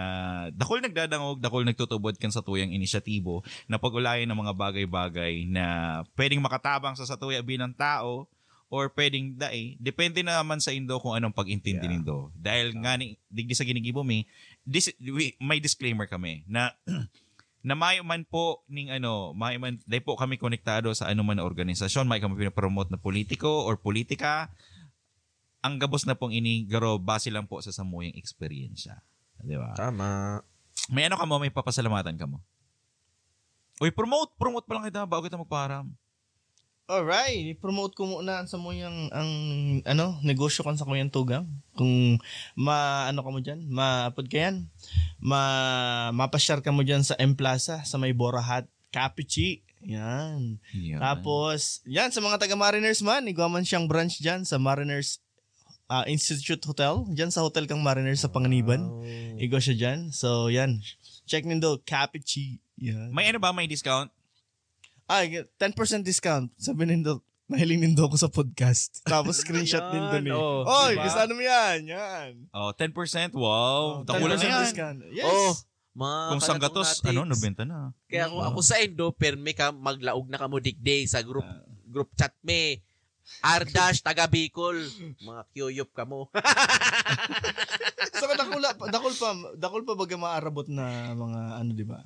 dakul nagdadangog, dakul nagtutubod kan satuyang inisyatibo na pag-ulayan ng mga bagay-bagay na pwedeng makatabang sa satuya bilang tao or pwedeng dai. Depende naman sa indo kung anong pag-intindi Yeah. nindo. Dahil nga ni, digdi sa ginigibo mi, dis, we, may disclaimer kami na na mayo man po ning ano, mayo man, dai po kami konektado sa anuman na organisasyon, mayo kami pinopromote na politiko or politika, ang gabos na pong ini, garo, base lang po sa samuyang eksperyensya. Di ba? Tama. May ano kamo, may papasalamatan kamo? Uy, promote, promote pa lang kita bago kita magparam. Alright, i-promote ko muna ang samuyang ang ano, negosyo kan sakuyang tugang. Kung ma ano ka mo diyan, maapod ka yan. Ma mapa-share ka mo diyan sa M Plaza sa may Borahat, Capichi. Yan. Yan. Tapos, yan sa mga taga Mariners man, igwa man siyang branch diyan sa Mariners ah, Institute Hotel, diyan sa hotel kang Mariners sa Panganiban. Igwa siya diyan. So, yan. Check nindo, Capichi. Yan. May ano ba, may discount? Ay, ten percent discount. Sabi nindo, nahiling nindo ako sa podcast. Tapos screenshot Yan, nindo ni. oh, Oy, diba? Gusto mo yan? Yan. Oh, ten percent? Wow. Oh, Dakula na ten percent yan. Discount. Yes. Oh, mga Kung kanatong sanggatos, natiks. Ano, nobenta na. Kaya kung Wow. Ako sa Indo, permi ka, maglaog na kamo digdi sa group group chat mi. Ardash, taga Bicol. Mga kiyuyop kamo. So, dakula pa, dakul pa, dakul pa baga maarabot na mga, ano, di ba?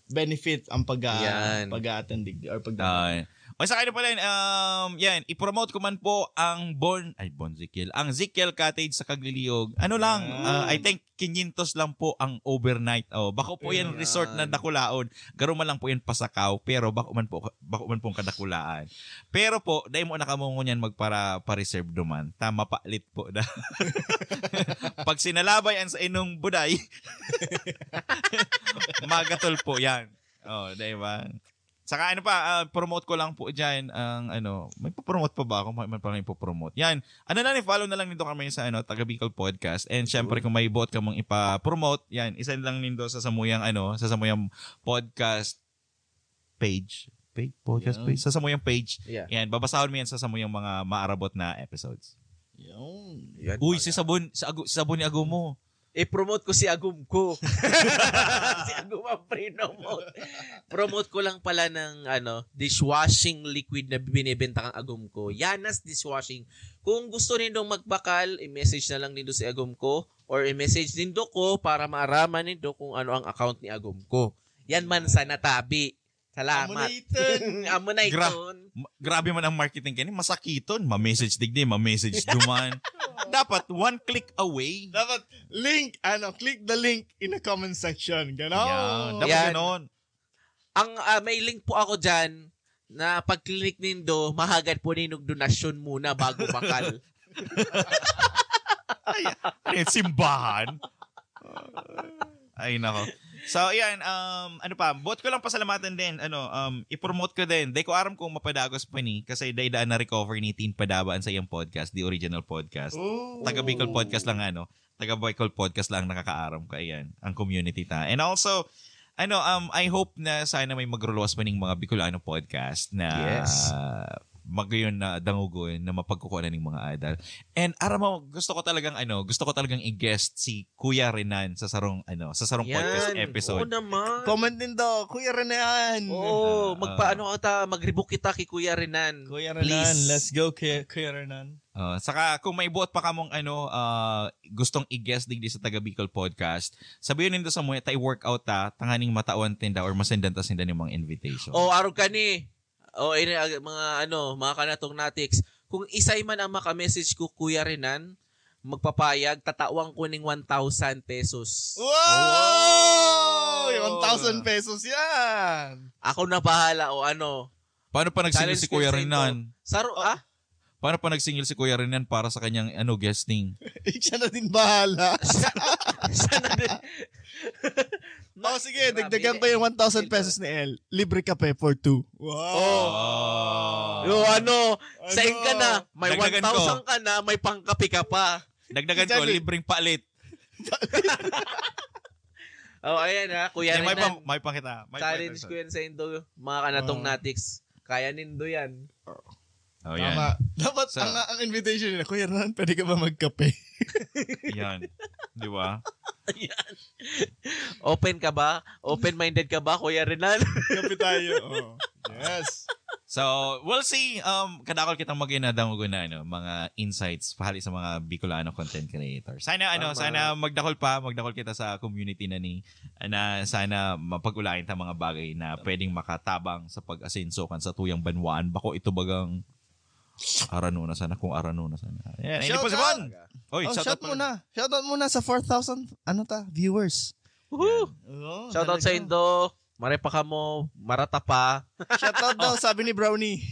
Benefit ang pag Yan. pag-attend digdi or pag Ay. O sa kayo pala, um, yan, i-promote ko man po ang Bon, ay, Bon Zikil, ang Zikil Cottage sa Kagliliog. Ano lang, Yan. uh, I think, quinientos lang po ang overnight. Oh, bako po yan Ayan. Resort na dakulaon. Garo man lang po yan pasakaw, pero bako man po, bako man pong kadakulaan. Pero po, dai mo na kamo ngunyan magpara pa-reserve duman. Tama, palit po na. Pag sinalabay ang sa inong buday, magatol po yan. Oh, di ba? Saka ano pa, ah, promote ko lang po dyan ang ano, may pa-promote pa ba ako? May man pala yung promote. Yan, ano na, follow na lang nito kami sa ano, Taga Bicol Podcast. And syempre, kung may buot kamong ipa-promote, yan, isa lang nindo sa samuyang ano, sa samuyang podcast page. Page? Podcast Yan. Page? Sa samuyang page. Yeah. Yan, babasahon mo yan sa samuyang mga maarabot na episodes. Yun. Yan Uy, pala. Si Sabon, si, Agu, si Sabon ni Agum mo. I-promote ko si Agum ko. Si Agum ang pre-promote. Promote ko lang pala ng ano, dishwashing liquid na binibenta kang Agum ko. Yanas Dishwashing. Kung gusto nindong magbakal, i-message na lang nindo si Agum ko or i-message nindo ko para maaraman nindo kung ano ang account ni Agum ko. Yan man sa natabi. Salamat. Amunayton. Amunayton. Ma- grabe man ang marketing kani, masakiton, ma-message digdi, ma-message duman. Dapat one click away. Dapat link, ano, click the link in the comment section. Ganon. Yan. Dapat Yan. Ganon. Ang ah, may link po ako diyan na pag-click nindo, mahagad po nindo donasyon muna bago bakal. Ay, ano yun, simbahan? Ay, nako. So, yan. Um, ano pa? Buot ko lang pasalamatan din. Ano, um, i-promote ko din. Di ko aram kung mapadagos pa ni. Kasi dai daan na-recover ni Tin Padaba an sa iyang podcast, The Original Podcast. Oh. Taga Bicol Podcast lang, ano. Taga Bicol Podcast lang nakakaaram ko. Ayan, ang community ta. And also, ano, um, I hope na sana may magruluwas pa ning mga Bicolano podcast na Yes. magayon na dangogon na mapagkukuha na ning mga idol. And aram mo, gusto ko talagang ano, gusto ko talagang i-guest si Kuya Renan sa sarong ano, sa sarong podcast Yan. episode. Oo naman. Comment din daw, Kuya Renan. Oo, Ah, magpaano ka ta, mag-rebook kita kay Kuya Renan. Kuya Renan, Please. Let's go, Kuya, Kuya Renan. Ah, saka kung may buot pa kamong ano, ah, gustong i-guest digdi sa Taga Bicol Podcast, sabihin nindo sa mga tayo workout ta, tanganing matawan tinda or masendan ta sinda ning mga invitation. O, arog ka ni. O, ini, ag- mga ano, mga kanatong natiks. Kung isay man ang maka-message ko, Kuya Renan, magpapayag, tatawan ko ning one thousand pesos. Wow! Oh. One thousand pesos yan! Ako na bahala o ano. Paano pa nagsingil Challenge si Kuya ko sa indo. Renan? Saro, ah? Paano pa nagsingil si Kuya Renan para sa kanyang ano guesting? Siya na din bahala. Siya, siya na din. Oh, sige, Grabe. dagdagan ko yung one thousand pesos ni El. Libre kape for two. Wow! Oh. Oh. Yung ano, sa ka na, may Dagdagan ko. one thousand ka na, may pangkape ka pa. Dagdagan ko, Exactly. Libreng palit. Oh, ayan ha, Kuya Eh, may, Renan. pa, may pakita. May Challenge ko yan sa indo, mga kanatong Oo. natics. Kaya nindo yan. Oh, yan. Tama. Dapat Sa- ang, ang invitation nila, Kuya Renan, pwede ka ba magkape? Yan. Di ba? Ayan. Open ka ba? Open-minded ka ba, Kuya Renan? Kape tayo. Oh. Yes. So, we'll see. Um, kadakol kitang magin na dangogon na ano, mga insights pahali sa mga Bicolano content creator. Sana ano, Tama. Sana magdakol pa, magdakol kita sa community na ni na sana mapag-ulayan ta mga bagay na pwedeng makatabang sa pag-asenso kan sa tuyang banwaan. Bako ito bagang arano na sana kung arano na sana. Yan, hindi Shout po si out! Bon. Oy, Oh, shout, shout out pala. muna. Shout out muna sa four thousand, ano ta, viewers. Woohoo! Oo, Shoutout sa talaga. indo. Mare pa kamo, marata pa. Shout out daw, sabi ni Brownie.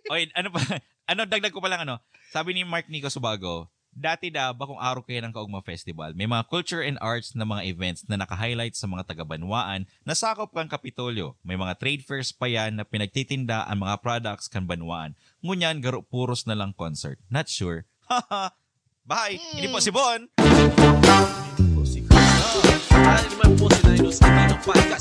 Oy, ano pa? Ano, dagdag ko pa lang ano. Sabi ni Mark Nico Subago, dati da, bakong araw kayo ng Kaugma Festival. May mga culture and arts na mga events na naka-highlight sa mga taga-banwaan na sakop kan Kapitolyo. May mga trade fairs pa yan na pinagtitinda ang mga products kan banwaan. Ngunyan, garo puros na lang concert. Not sure. Haha. Bye! Hindi po si Bon! Ah, hindi man po sinayin sa akin ang podcast.